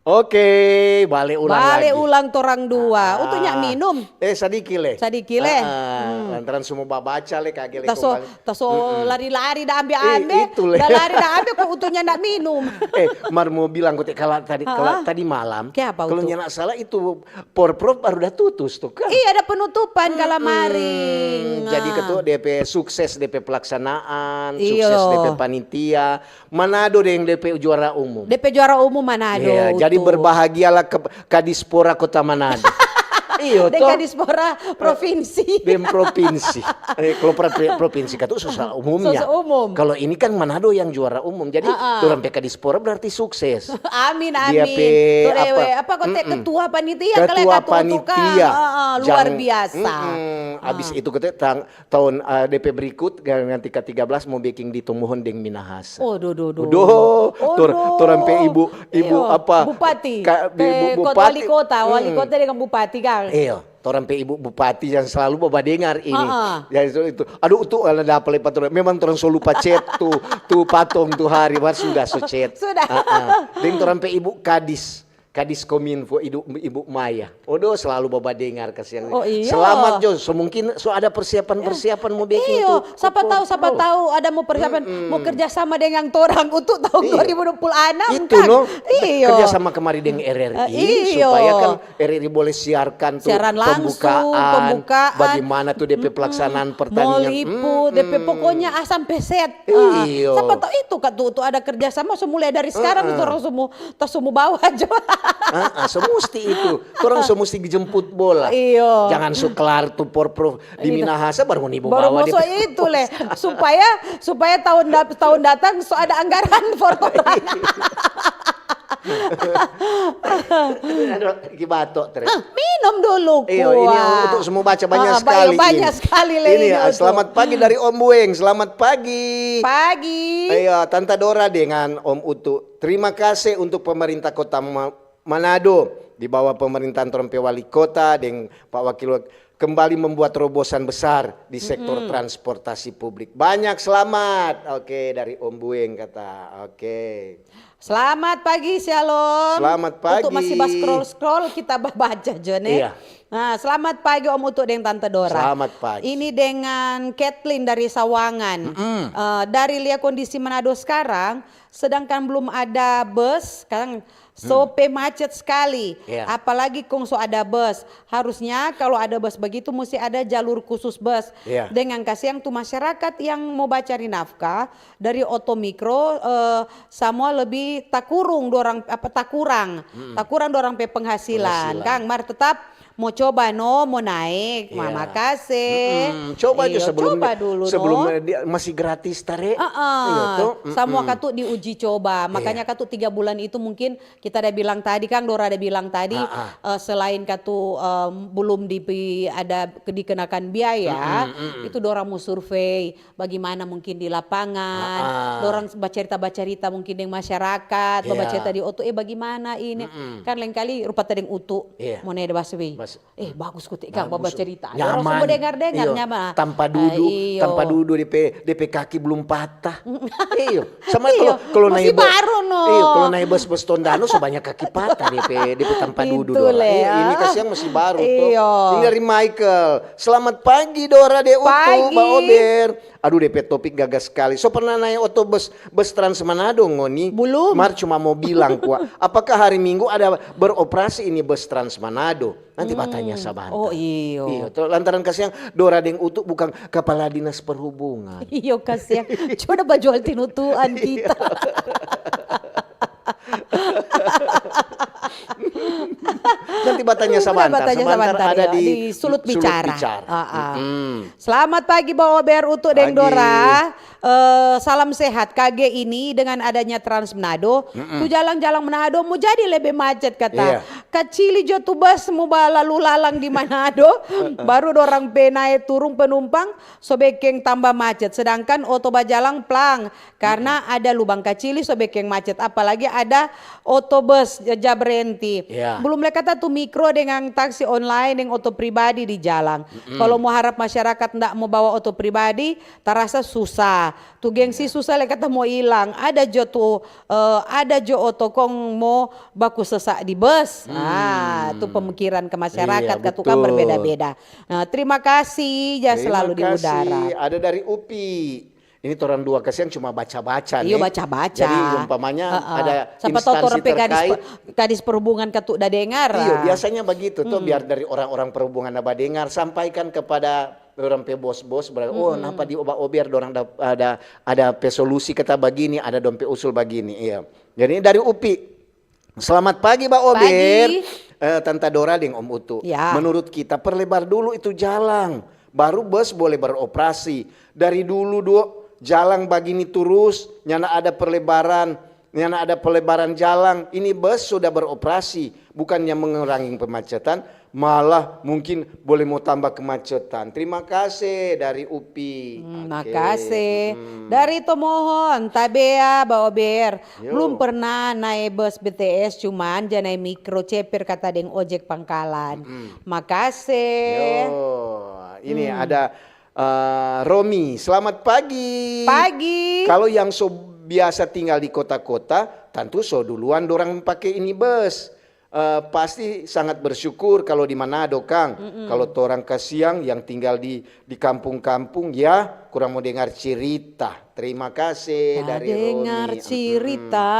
Oke, bale ulang Bale lagi. ulang torang dua. Ah. Untuk nyak minum. Eh, sadiki le. Sadiki le. Ah, Hmm. lantaran semua babaca le, kage le Taso, kong bale. taso Mm-mm. lari-lari da ambe-ambe. Eh, itu le. Da lari da ambe, kong untuk nyak ndak minum. Eh, mar mo bilang kote kala tadi, kala Hah? tadi malam. Ke apa Kalau itu? nyak ndak salah itu Porprov baru dah tutus tu kan? Iya, ada penutupan Mm-mm. kalamaring. Jadi Ah. ketua D P sukses D P pelaksanaan, Iyo. sukses D P panitia. Manado deng D P juara umum. D P juara umum Manado, Iya, jadi tuh. berbahagialah ke Kadispora Kota Manado. Iyo, Deng toh? Kadispora provinsi. Deng provinsi. Eh, kalau pro-, provinsi katu susah umumnya. Susah umum. Kalau ini kan Manado yang juara umum. Jadi, Ah, ah. dorang pe Kadispora berarti sukses. Amin, Dia amin. pe Tuh, apa? ewe, apa kote Mm-mm. ketua panitia, Ketua kale katu tu kan. panitia. Ah, ah, luar Jang-, biasa. mm-mm. Abis Ah. itu kote tang-, tahun, eh, D P berikut, ganti ka tiga belas mo biking di Tomohon deng Minahasa. Oh, do, do, do. Udah, Oh, tor-, do. torang pe ibu, ibu Iyo, apa? bupati. Ka-, bi-, Eh, bu-, kot-, bupati. wali kota, wali Mm-mm. kota dengan bupati, kan? Iyo. Orang pe ibu bupati yang selalu bawa dengar ini. Heeh. Ya, itu, itu. Aduh, itu ada apa lepa tu? Memang torang so lupa chat tu, tu patong tu hari, mar sudah so chat. Sudah. Heeh. Deng torang pe ibu kadis, kadis kominfo, ibu, ibu Maya. Odo selalu bawa dengar, kasihan. Oh, iya. Selamat jo. So mungkin so ada persiapan-persiapan mau bikin. Iyo, tu, sapa tahu, sapa tahu ada mau persiapan, mau kerja sama dengan torang untuk tahun dua ribu dua puluh enam. Itu kan? No. Iyo. Kerja sama kemari dengan R R I, eh, iyo, supaya kan R R I boleh siarkan tu siaran langsung, pembukaan, pembukaan, bagaimana tu D P pelaksanaan pertandingan. Mau liput, D P pokoknya ah sampai set. Ah, iyo. Sapa tahu itu kan tu, tu ada kerja sama, so mulai dari sekarang tu orang semua, tas semua bawa aja. Ah, ah, so musti itu. Orang so musti dijemput bola. Iyo. Jangan so klar tu por pro di Minahasa baru ngoni bawa. Baru mau so itu le, supaya, supaya tahun dap-, tahun datang so ada anggaran for torang. Aduh, ki bato, Tre. Ah, minum dulu, iyo, ini kuat. Untuk semua baca banyak sekali. Ah, banyak sekali le ini. Ini, ah, selamat pagi dari Om Bueng. Selamat pagi. Pagi. Iya, Tanta Dora dengan Om Utu. Terima kasih untuk pemerintah Kota Ma-, Manado di bawah pemerintahan torang pe wali kota deng Pak Wakil Wak-, kembali membuat terobosan besar di sektor transportasi publik. Banyak selamat. Oke, dari Om Bueng kata. Oke. Selamat pagi, Shalom. Selamat pagi. Untuk masih ba scroll-scroll, kita ba-, baca jo, ne. Iya. Nah, selamat pagi, Om Utu deng Tante Dora. Selamat pagi. Ini dengan Kathleen dari Sawangan. Mm-mm. Eh, dari lia kondisi Manado sekarang, sedangkan belum ada bus, kan so pe macet sekali. Iya. Apalagi kong so ada bus. Harusnya kalau ada bus begitu, musti ada jalur khusus bus. Iya. Dengan kasiang tu masyarakat yang mau bacari nafkah, dari oto mikro, eh, samua lebih takurung dorang, apa, takurang, takurang dorang pe penghasilan, kang. Mar tetap mo coba no, mo naik, mama kase. Mm-mm. Coba aja sebelum, coba dulu sebelum no. Dia masih gratis, tare. Heeh. Iya, toh? Samua katu diuji coba. Makanya katu tiga bulan itu mungkin kita ada bilang tadi, kang, Dora ada bilang tadi, eh, selain katu, eh, belum dipi-, ada ke-, dikenakan biaya, itu dorang mo survei. Bagimana mungkin di lapangan, dorang bacarita-bacarita mungkin deng masyarakat, babacarita di oto, "Eh, bagimana ini?" Kan lengkali rupa tadeng utu, mo nae de basui. Eh, bagus kote ikang babacarita. Nyaman. Dorang semua dengar-dengar, nyaman. Tanpa dudu, tanpa dudu, depe, depe kaki belum patah. Iyo, sama kalau, kalau nae bus, baru no. Iyo, kalau nae bus, bus Tondano, so banyak kaki patah depe, depe tanpa dudu, Dora. Iya, ini kasiang masih baru, toh. Iyo. Ini dari Michael. Selamat pagi, Dora, de utu, Ba Ober. Aduh, depe topik gaga skali. So pernah nae oto bus, bus Trans Manado ngoni? Belum. Mar cuma mo bilang kwa, apakah hari Minggu ada beroperasi ini bus Trans Manado? Nanti batanya sabanta. Oh, iyo. Iyo, to, lantaran kasiang Dora deng Utu bukang kapala dinas perhubungan. Iyo, kasiang. Cuma bajual tinutuan kita. Nanti batanya sabanta, batanya sabanta ada di sulut bicara. Selamat pagi, Ba Ober, Utu deng Dora. Eh, salam sehat. Kage ini dengan adanya Trans Manado, tu jalang-jalang Manado mo jadi lebe macet, kata. Kacili jo tu bus mo balalu lalang di Manado, baru dorang pe nae turung penumpang so bekeng tamba macet. Sedangkan oto bajalang plang karna ada lubang kacili so bekeng macet, apalagi ada oto bus ja, ja brenti. Belum le kata tu mikro dengan taksi online deng oto pribadi di jalang. Kalo mo harap masyarakat nda mo bawa oto pribadi, tarasa susah. Tu gengsi susah le kata mo ilang. Ada jo tu, eh, ada jo oto kong mo baku sesak di bus. Ah, tu pemikiran ke masyarakat katu kan berbeda-beda. Nah, terima kasih, ja selalu di udara. Ada dari Upi. Ini torang dua kasiang cuma baca-baca nih. Iyo, baca-baca. Jadi umpamanya ada instansi terkait. Sapa tahu torang pe kadis pe-, kadis perhubungan katu da dengar. Iyo, biasanya begitu tuh, biar dari orang-orang perhubungan da badengar, sampaikan kepada orang pe bos-bos, berarti, "Oh, napa di Ba Ober dorang ada, ada, ada pe solusi kata bagini, ada dong pe usul bagini." Iya. Jadi dari Upi. Selamat pagi, Ba Ober. Pagi. Eh, Tanta Dora deng Om Utu. Ya. Menurut kita, perlebar dulu itu jalang, baru bus boleh beroperasi. Dari dulu, do, jalang bagini turus, nyanda ada perlebaran, nyanda ada perlebaran jalang. Ini bus sudah beroperasi, bukannya mengurangi pemacetan, Malah mungkin boleh mo tamba kemacetan. Terima kase dari Upi. Hmm, Oke. Makase. Dari Tomohon, Tabea, Baober. Yo. Blum perna nae bus B T S, cuman ja nae mikro ceper kata deng ojek pangkalan. Makase. Yo, ini ada eh, Romi. Selamat pagi. Pagi. Kalau yang so biasa tinggal di kota-kota, tantu so duluan dorang pake ini bus. Eh, pasti sangat bersyukur kalau di Manado, kang. Kalau torang kasiang yang tinggal di di kampung-kampung, ya kurang mo dengar cirita. Terima kase Tak dari dengar Romi. Cirita.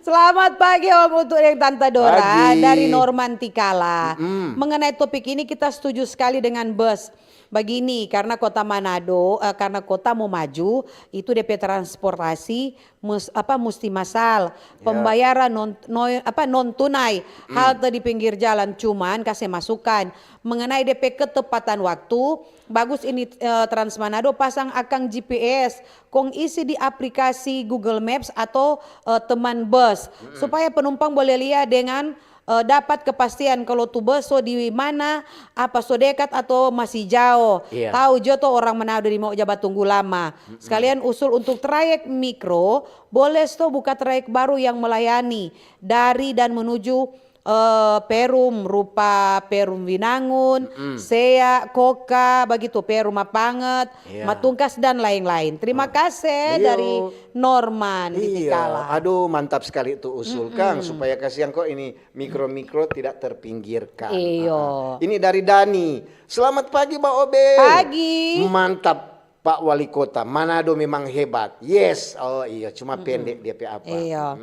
Selamat pagi Om Utu deng Tante Dora Pagi. Dari Norman Tikala. Mengenai topik ini, kita setuju sekali dengan bus. Begini, karena kota Manado, eh, karena kota mau maju, itu depe transportasi mus- apa, musti masal, pembayaran non, no- apa, non tunai, halte di pinggir jalan, cuman kase masukan mengenai depe ketepatan waktu. Bagus ini, eh, Trans Manado pasang akang G P S, kong isi di aplikasi Google Maps atau, eh, teman bus, supaya penumpang boleh lia dengan, eh, dapat kepastian kalau tu bus so di mana, apa so dekat atau masih jao. Iya. Tau jo to orang Manado di mau ja batunggu lama. Sekalian usul untuk trayek mikro, boleh sto buka trayek baru yang melayani dari dan menuju, eh, Perum, rupa Perum Winangun, Sea, Koka, bagitu Perum Mapanget, Iya. Matungkas dan lain-lain. Terima kasih Iyo. Dari Norman di Iya, Tikala. Aduh, mantap sekali itu usul, Kang, supaya kasiang kok ini mikro-mikro tidak terpinggirkan. Iyo. Ah, ini dari Dani. Selamat pagi, Mbak Obe. Pagi. Mantap, Pak Wali Kota. Manado memang hebat. Yes. Oh iya, cuma pendek dia pe apa. Iya.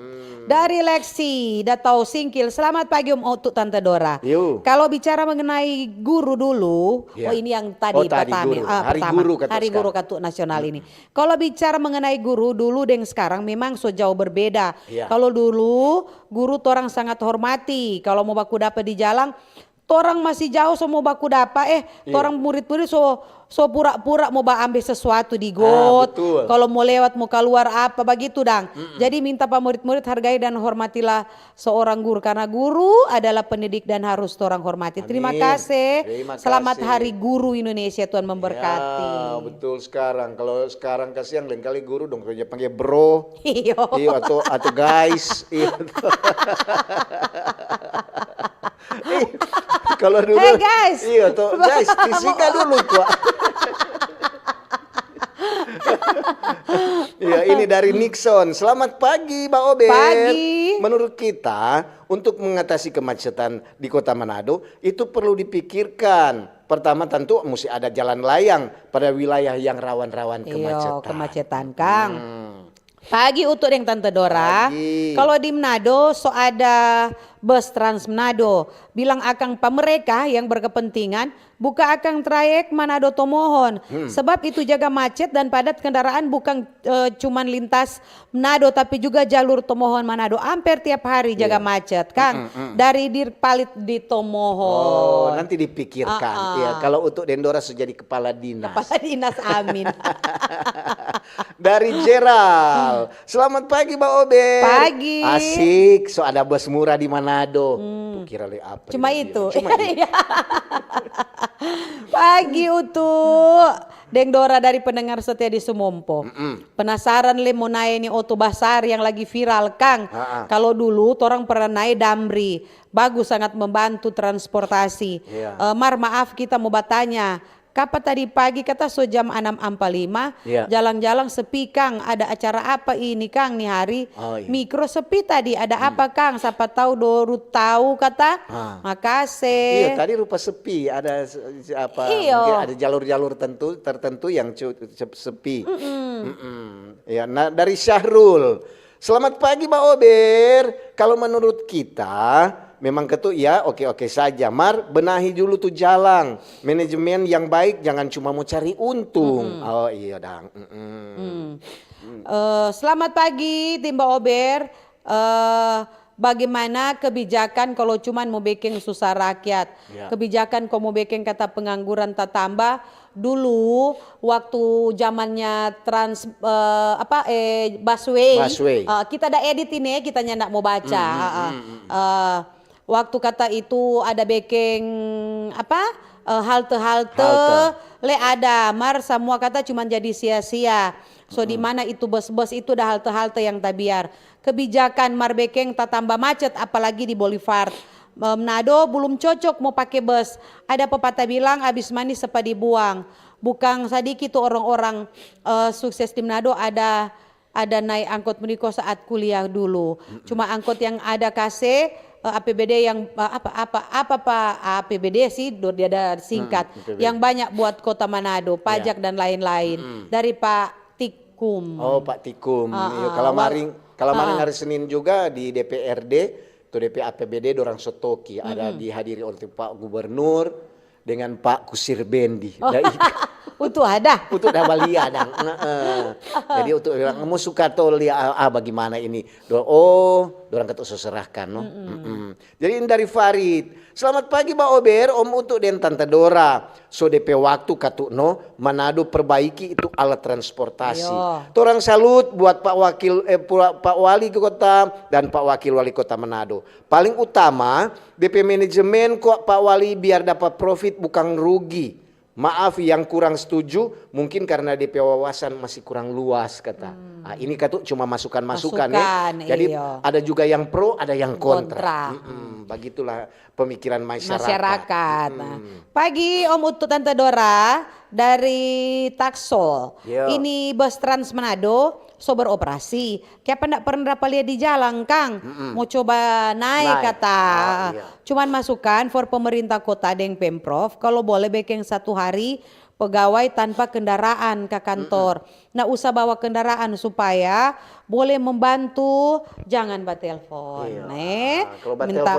Dari Lexi, Datau Singkil, selamat pagi Om Otu, Tante Dora. Yo. Kalau bicara mengenai guru dulu, Iya. oh ini yang tadi Oh, tadi pertama, guru. ah, Hari pertama. guru kata Hari guru sekarang. katu nasional ini. Kalau bicara mengenai guru dulu deng sekarang memang so jauh berbeda. Iya. Kalau dulu guru torang sangat hormati. Kalau mo baku dapa di jalang, torang masih jauh so mo baku dapa, eh, Iya. torang murid-murid so so pura-pura mo baambe sesuatu di got. Ah, betul. Kalau mo lewat mo kaluar apa bagitu dang. Jadi minta pa murid-murid hargai dan hormatilah seorang guru karena guru adalah pendidik dan harus torang hormati. Terima Amin. kasih. Terima Selamat kasih. Hari Guru Indonesia, Tuhan memberkati. Ya, betul sekarang. Kalau sekarang kasiang lain kali guru dong kerja panggil bro. Iyo. Iya atau atau guys. Iya. Ih, kalau dulu Hey, guys. Iya tuh guys, fisika dulu tuh. Iya, ini dari Nixon. Selamat pagi, Mbak Obe. Pagi. Menurut kita, untuk mengatasi kemacetan di Kota Manado, itu perlu dipikirkan. Pertama, tentu mesti ada jalan layang pada wilayah yang rawan-rawan Iyo, kemacetan. kemacetan, Kang. Hmm. Pagi Utu deng Tante Dora. Pagi. Kalau di Manado so ada bus Trans Manado. Bilang akang pa mereka yang berkepentingan buka akang trayek Manado Tomohon. Hmm. Sebab itu jaga macet dan padat kendaraan bukan, eh, cuman lintas Manado tapi juga jalur Tomohon Manado. Amper tiap hari jaga Iya. macet, Kang. Mm, mm, mm. Dari Dirpalit di Oh, Tomohon. Nanti dipikirkan. Ah, ah. Iya, kalau Utu deng Dora sudah jadi kepala dinas. Kepala dinas, amin. Dari Jeral. Selamat pagi, Mbak Obe. Pagi. Asik, so ada bus murah di Manado. Tuh kira le apa Cuma dia itu. bilang. Cuma itu. Pagi Utu. Deng Dora dari pendengar setia di Sumompo. Penasaran le mo nae ni oto basar yang lagi viral, Kang. Ha-ha. Kalau dulu torang pernah nae Damri. Bagus, sangat membantu transportasi. Iya. Eh, Mar, maaf kita mo batanya. Kapa tadi pagi kata so jam anam ampa lima, Iya. jalang-jalang sepi, Kang. Ada acara apa ini, Kang, ni hari? Oh, iya. Mikro sepi tadi, ada apa, Kang? Sapa tau doru tau kata? Ah. Makase. Iya, tadi rupa sepi, ada se- se- apa? Iyo. Mungkin ada jalur-jalur tentu tertentu yang cu- se- sepi. Mm-mm. Ya, nah, dari Syahrul. Selamat pagi, Mbak Ober. Kalau menurut kita, memang ketu ya oke-oke saja. Mar, benahi dulu tu jalang. Manajemen yang baik, jangan cuma mau cari untung. Oh iya, dang. Mm-mm. Hmm. Eh, selamat pagi, Timba Ober. Eh, bagaimana kebijakan kalau cuman mau bikin susah rakyat? Ya. Kebijakan kau mau bikin kata pengangguran tatamba dulu waktu zamannya trans eh, apa eh busway, Busway. Eh, kita ada edit ini, kita nyanda mau baca. Hmm, hmm, Ah, ah. hmm, hmm. Eh, Waktu kata itu ada bekeng apa, eh, halte-halte, halte, le ada, mar samua kata cuman jadi sia-sia. So di mana itu bus-bus itu ada halte-halte yang tabiar. Kebijakan mar bekeng tatamba macet, apalagi di Boulevard. Manado belum cocok mo pake bus. Ada pepatah bilang, abis manis sepa dibuang. Bukang sadiki tu orang-orang, eh, sukses di Manado ada ada nae angkot Mudiko saat kuliah dulu. Cuma angkot yang ada kase, eh, A P B D yang, eh, apa apa apa pa A P B D sih, do dia ada singkat, yang banyak buat Kota Manado, pajak dan lain-lain. Dari Pak Tikum. Oh, Pak Tikum. Iyo, kalamaring, kalamaring hari Senin juga di D P R D, tu D P A P B D dorang sotoki, ada dihadiri oleh Pak Gubernur, dengan Pak Kusir Bendi. Untuk ada. Untuk dah balia dang. Jadi untuk bilang, kamu suka to lia, ah, bagaimana ini? Oh, dorang kata so serahkan, no. Jadi ini dari Farid. Selamat pagi Ba Ober, Om Utu deng Tante Dora. So depe waktu katu no, Manado perbaiki itu alat transportasi. Torang salut buat Pak Wakil, eh, Pak Wali Kota dan Pak Wakil Wali Kota Manado. Paling utama, depe manajemen kwa Pak Wali biar dapa profit bukang rugi. Maaf yang kurang setuju, mungkin karna depe wawasan masih kurang luas kata. Ah, ini katu cuma masukan-masukan ya. Jadi ada juga yang pro, ada yang kontra. Begitulah pemikiran masyarakat. Pagi Om Utu, Tante Dora dari Taksol. Ini bus Trans Manado so beroperasi. Kiapa ndak pernah dapa lia di jalang kang? Mo coba nae kata. Cuman masukan for pemerintah kota deng Pemprov, kalo bole bekeng satu hari pegawai tanpa kendaraan ka kantor. Ndak usah bawa kendaraan supaya bole membantu, jangan batelfon. Minta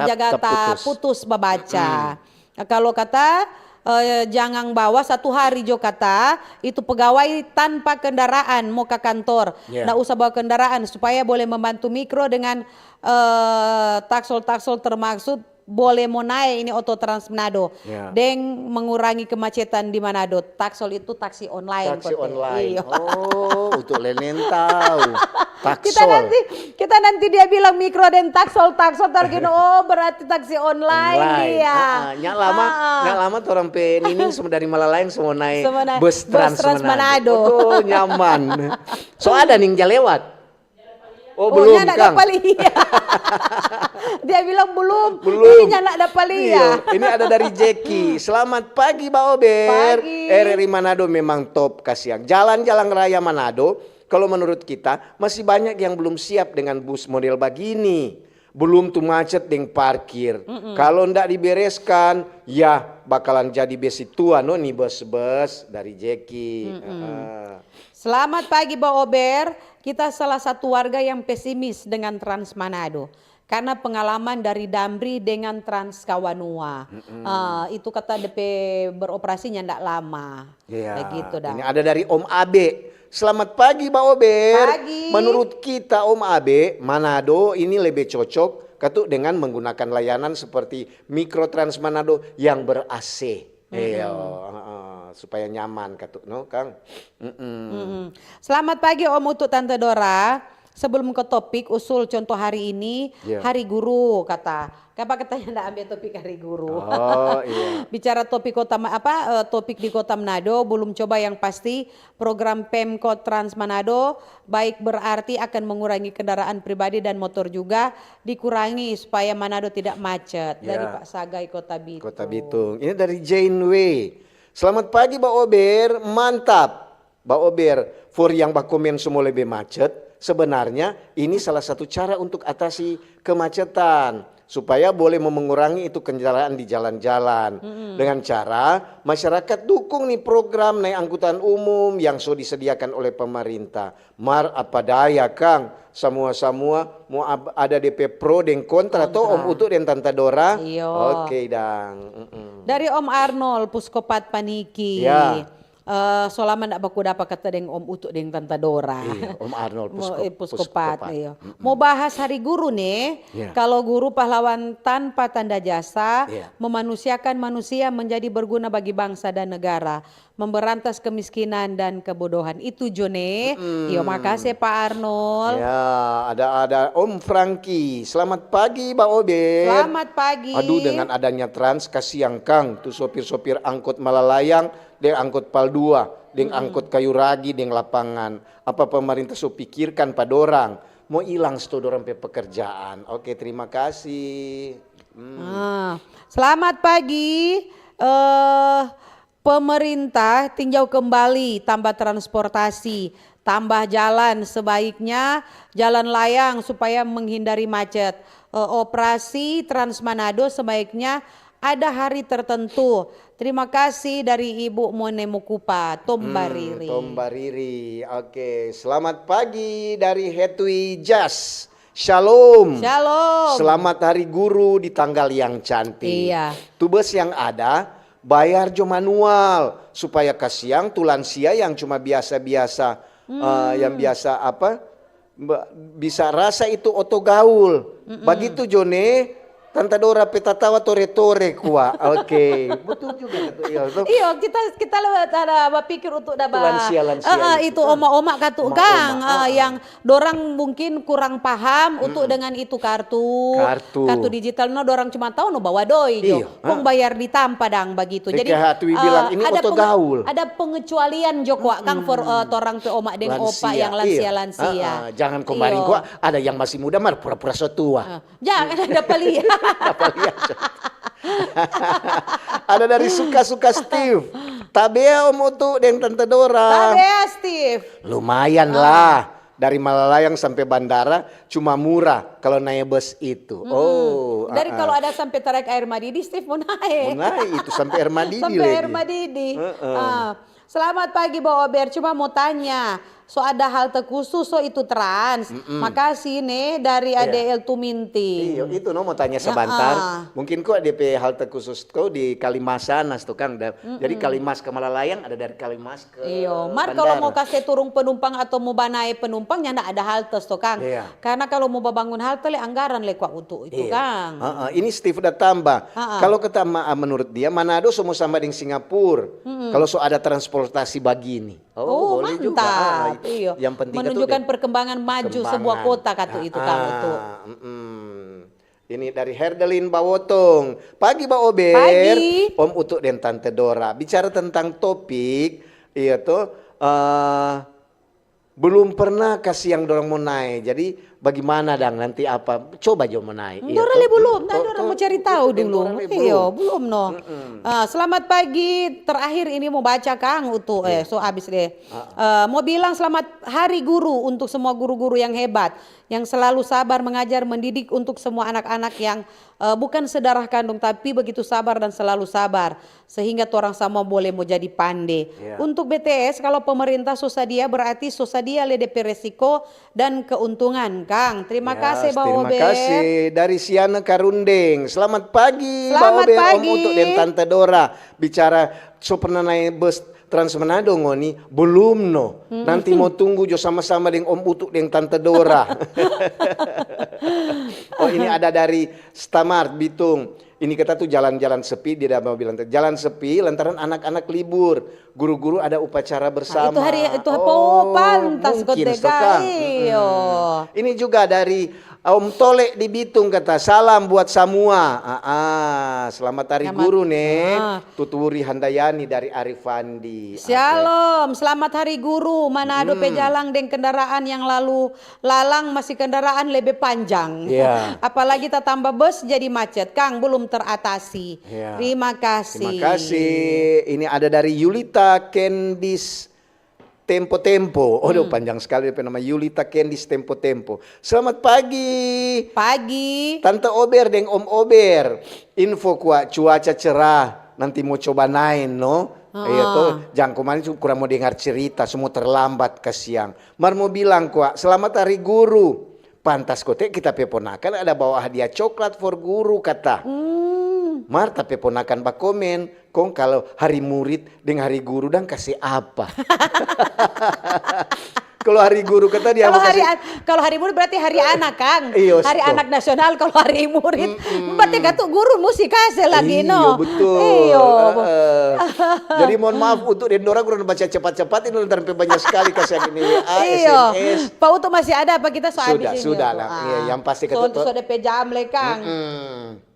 jaga taputus babaca. Kalo kata, eh, jangan bawa satu hari jo kata itu pegawai tanpa kendaraan mo ka kantor. Nda usah bawa kendaraan supaya bole membantu mikro dengan, eh, Taksol-Taksol termaksud bole mo nae ini oto Trans Manado deng mengurangi kemacetan di Manado. Taksol itu taksi online. Taksi online. Oh, untuk lenen tahu. Taksol. Kita nanti dia bilang mikro deng Taksol, Taksol targin, oh berarti taksi online dia. Nyak lama, nyak lama torang pe nining semua dari Malalaeng semua naik bus Trans Manado. Betul, nyaman. So ada ning ja lewat. Oh, belum, Kang. Dia bilang belum. Belum. Ini nyanda dapa lia. Ini ada dari Jeki. Selamat pagi, Ba Ober. Pagi. R R I Manado memang top, kasiang. Jalan-jalan raya Manado, kalau menurut kita, masih banyak yang belum siap dengan bus model bagini. Belum tu macet deng parkir. Kalau ndak dibereskan, ya bakalan jadi besi tua no ni bus-bus dari Jeki. Selamat pagi, Ba Ober. Kita salah satu warga yang pesimis dengan Trans Manado karena pengalaman dari Damri dengan Trans Kawanua. Eh, itu kata depe beroperasinya ndak lama. Iya. Begitu dah. Ini ada dari Om Abe. Selamat pagi, Ba Ober. Pagi. Menurut kita, Om Abe, Manado ini lebih cocok katu dengan menggunakan layanan seperti Mikro Trans Manado yang ber-A C. Iya, supaya nyaman katu, no, Kang. Selamat pagi Om Utu, Tante Dora. Sebelum ke topik usul contoh hari ini, hari guru kata. Kapa katanya nda ambil topik hari guru? Oh, iya. Bicara topik kota apa, eh, topik di Kota Manado belum coba yang pasti. Program Pemkot Trans Manado baik berarti akan mengurangi kendaraan pribadi dan motor juga dikurangi supaya Manado tidak macet. Dari Pak Sagai, Kota Bitung. Kota Bitung. Ini dari Jane W. Selamat pagi, Ba Ober. Mantap. Ba Ober, for yang bakomen semua lebe macet, sebenarnya ini salah satu cara untuk atasi kemacetan, supaya boleh mengurangi itu kendaraan di jalan-jalan. Dengan cara masyarakat dukung nih program naik angkutan umum yang so disediakan oleh pemerintah. Mar apa daya, Kang, samua-samua mo ada depe pro deng kontra to, Om Utu deng Tanta Dora? Iyo. Oke, dang. Dari Om Arnold, Puskopat Paniki. Ya. Eh, so lama ndak baku dapa kata deng Om Utu deng Tanta Dora. Iya, Om Arnold Pusko-, eh, Puskopat, Puskopat. Iya. Mm-mm. Mo bahas Hari Guru ne, iya. Kalau guru pahlawan tanpa tanda jasa, iya, memanusiakan manusia menjadi berguna bagi bangsa dan negara, memberantas kemiskinan dan kebodohan. Itu jo ne. Mm-mm. Iyo, makase, Pak Arnold. Ya, ada, ada Om Franky. Selamat pagi, Ba Ober. Selamat pagi. Aduh, dengan adanya Trans, kasiang kang tu sopir-sopir angkot malalayang deng angkot pal dua, deng angkot kayu ragi, deng lapangan. Apa pemerintah so pikirkan pa dorang? Mo ilang sto dorang pe pekerjaan. Oke, terima kasih. Hmm. Ah, selamat pagi. Eh, pemerintah tinjau kembali tambah transportasi, tambah jalan, sebaiknya jalan layang supaya menghindari macet. Eh, operasi Trans Manado sebaiknya ada hari tertentu. Terima kasih dari Ibu Mone Mokupa, Tombariri. Hmm, Tombariri. Oke, selamat pagi dari Hetui Jas. Shalom. Shalom. Selamat Hari Guru di tanggal yang cantik. Iya. Tu bus yang ada, bayar jo manual, supaya kasiang tu lansia yang cuma biasa-biasa, eh, yang biasa apa, ba-, bisa rasa itu oto gaul. Mm-mm. Bagitu jo ne, Tanta Dora pe tatawa tore-tore kwa. Oke, betul juga tu, iya, tu. Iyo, kita, kita lewat ada bapikir untuk dapa. Lansia-lansia eh, eh, itu, itu, ah. Oma-oma katu. Oma-oma, kang, eh, ah, yang dorang mungkin kurang paham untuk dengan itu kartu, kartu. Kartu digital, no, dorang cuma tahu no bawa doi jo. Iyo, kong bayar di tampa dang bagitu. Jadi, eh, bilang, ini ada oto penge-, gaul. Ada pengecualian jo kwa, kang, for, eh, torang pe oma deng opa yang lansia-lansia. Lansia, iyo. Ah, ah, jangan kemarin kwa, ada yang masih muda mar pura-pura so tua. Ah, jangan ada palia. Ada palia. Ada dari Suka-Suka Steve. Tabea Om Utu deng Tante Dora. Tabea, Steve. Lumayan lah. Dari Malalayang sampe bandara cuma murah kalo nae bus itu. Mm-mm. Oh, dari kalo ada sampe Tarik Air Madidi, Steve mo nae. Mo nae itu sampe Air Madidi lagi. Sampe Air Madidi. Heeh. Ah, selamat pagi, Bo Ober. Cuma mo tanya, so ada halte khusus, so itu Trans? Mm-mm. Makasih ne, dari A D L Tuminting. Iyo, itu no mo tanya sabantar. Heeh. Mungkin kwa depe halte khusus ko di Kalimas sana, sto kang. Jadi Kalimas ka Malalayang ada dari Kalimas ke bandara. Iyo, mar kalo mo kase turung penumpang atau mo banae penumpang, nyanda ada halte sto kang. Iya. Karna kalo mo babangun halte le anggaran le kwa untuk itu kang. Heeh, ini Steve da tambah. Heeh. Kalo kata ma-, menurut dia, Manado so mo sama deng Singapura. Kalo so ada transportasi bagini. Oh, boleh juga. Mantap. Iyo. Yang penting menunjukkan perkembangan maju sebuah kota katu itu kang itu. Ini dari Herdelin Bawotong. Pagi, Ba Ober. Pagi. Om Utu deng Tante Dora. Bicara tentang topik, iya to, eh, belum pernah kasi yang dorang mo nae. Jadi, bagimana dang nanti apa? Coba jo mo nae. Iya to? Dorang le belum, nah, dorang mo cari tahu dulu. Dorang le belum. Iyo, belum no. Ah, selamat pagi. Terakhir ini mo baca, kang, Utu. Eh, so abis deh. Eh, mo bilang selamat Hari Guru untuk semua guru-guru yang hebat. Yang selalu sabar mengajar, mendidik untuk semua anak-anak yang, eh, bukan sedarah kandung, tapi begitu sabar dan selalu sabar, sehingga torang samua boleh mo jadi pande. Ya. Untuk B T S, kalo pemerintah so sadia, berarti so sadia le depe resiko dan keuntungan, kang. Terima kasih, Ba Ober. Terima kasih. Dari Siana Karundeng. Selamat pagi, Ba Ober, Om Utu deng Tante Dora. Bicara so pernah naik bus Trans Manado ngoni? Belum no. Nanti mo tunggu jo sama-sama deng Om Utu deng Tante Dora. Oh, ini ada dari Stamart Bitung. Ini kita tu jalan-jalan sepi, dia ada mau bilang, jalan sepi lantaran anak-anak libur. Guru-guru ada upacara bersama. Ah, itu hari, itu hari, oh, pantas mungkin, kote, Kak. Iyo. Ini juga dari Om Tole di Bitung kata, "Salam buat samua." Ah, ah, selamat Hari Guru ne. Tuturi Handayani dari Arifandi. Shalom, selamat Hari Guru. Manado pe jalang deng kendaraan yang lalu lalang masih kendaraan lebe panjang. Iya. Apalagi tatamba bus jadi macet, kang, belum teratasi. Iya. Terima kasih. Terima kasih. Ini ada dari Yulita Kendis Tempo-tempo. Aduh, panjang sekali dia pe nama, Yulita Kendis Tempo-tempo. Selamat pagi. Pagi. Tante Ober deng Om Ober. Info kwa cuaca cerah. Nanti mo coba nae no. Iya to, jang kemarin kurang mo dengar cerita, so mo terlambat kasiang. Mar mo bilang kwa, selamat Hari Guru. Pantas kote kita pe ponakan ada bawa hadiah coklat for guru kata. Hmm. Mar, tapi ponakan bakomen, kong kalau hari murid deng hari guru dang kase apa? Kalau hari guru kata dia Kalau mau hari kase an- kalau hari murid berarti hari anak, Kang. Iyo, Hari betul. anak nasional, kalau hari murid berarti katu guru musti kase lagi, Iyo, no. betul. Iyo. Heeh. Jadi mohon maaf untuk Dendora, kurang baca cepat-cepat ini, lantaran pe banyak sekali kasih ini W A, Iyo. S M S. Pak Utu masih ada apa kita so habis Sudah, ini, sudah Utu? lah. Ah. Iya, yang pasti So, kata so ada pe jam le, Kang. Mm.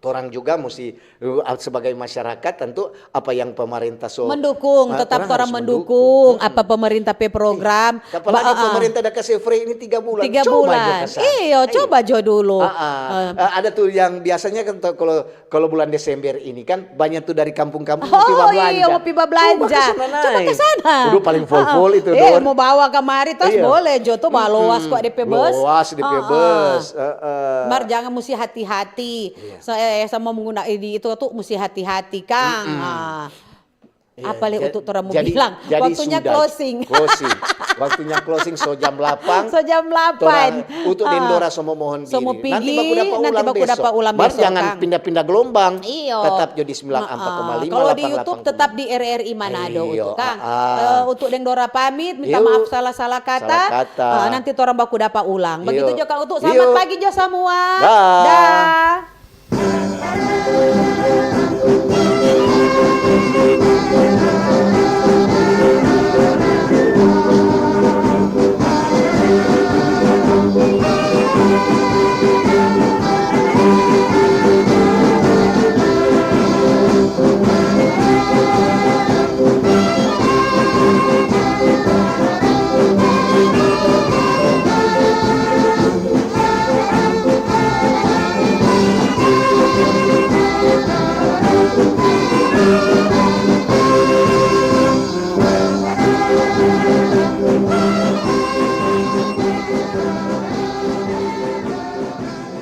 Torang juga mesti uh, sebagai masyarakat, tentu apa yang pemerintah so Mendukung, Ah, tetap torang orang harus mendukung apa pemerintah pe program. Apalagi Ba- ah. Pemerintah dah kasih free ini tiga bulan. Tiga Coba bulan. aja ke sana. Iyo, coba jo dulu. Ah, ah. Eh, Ah, ada tuh yang biasanya kan tuh kalau kalau bulan Desember ini kan banyak tuh dari kampung-kampung mau Oh, pi babelanja. Iyo, mau pi babelanja. Coba ke sana Coba naik. ke sana. Udah paling full-full itu, Eh, Dor. Mau bawa kamari tas Iya. boleh jo tuh, bawa loas kok depe bus. Loas depe Ah, ah. Bus. Heeh. Mar, jangan musti hati-hati. Iya. So, eh, sama mengguna eh, di itu tuh musti hati-hati, Kang. Ah. Iya, Apa le ja- Utu torang mau jadi- bilang? jadi Waktunya sudah. Closing. Closing. Waktunya closing so jam delapan. So jam delapan. Torang, Utu deng Dora so mo mohon So mo diri. Nanti pigi, baku dapa nanti ulang baku besok. dapa ulang Mar, besok, jangan Kang. Pindah-pindah gelombang. Iyo. Tetap jo di sembilan empat koma lima, Kalau di delapan delapan YouTube tetap di R R I Manado, Iyo, Utu, Kang. ah. Eh, Utu deng Dora pamit, minta Iyo. maaf salah-salah kata. Salah kata. Eh, nanti torang baku dapa ulang. Begitu Iyo. jo, Kang Utu. Selamat Iyo. Pagi jo samua. Dah. Dah.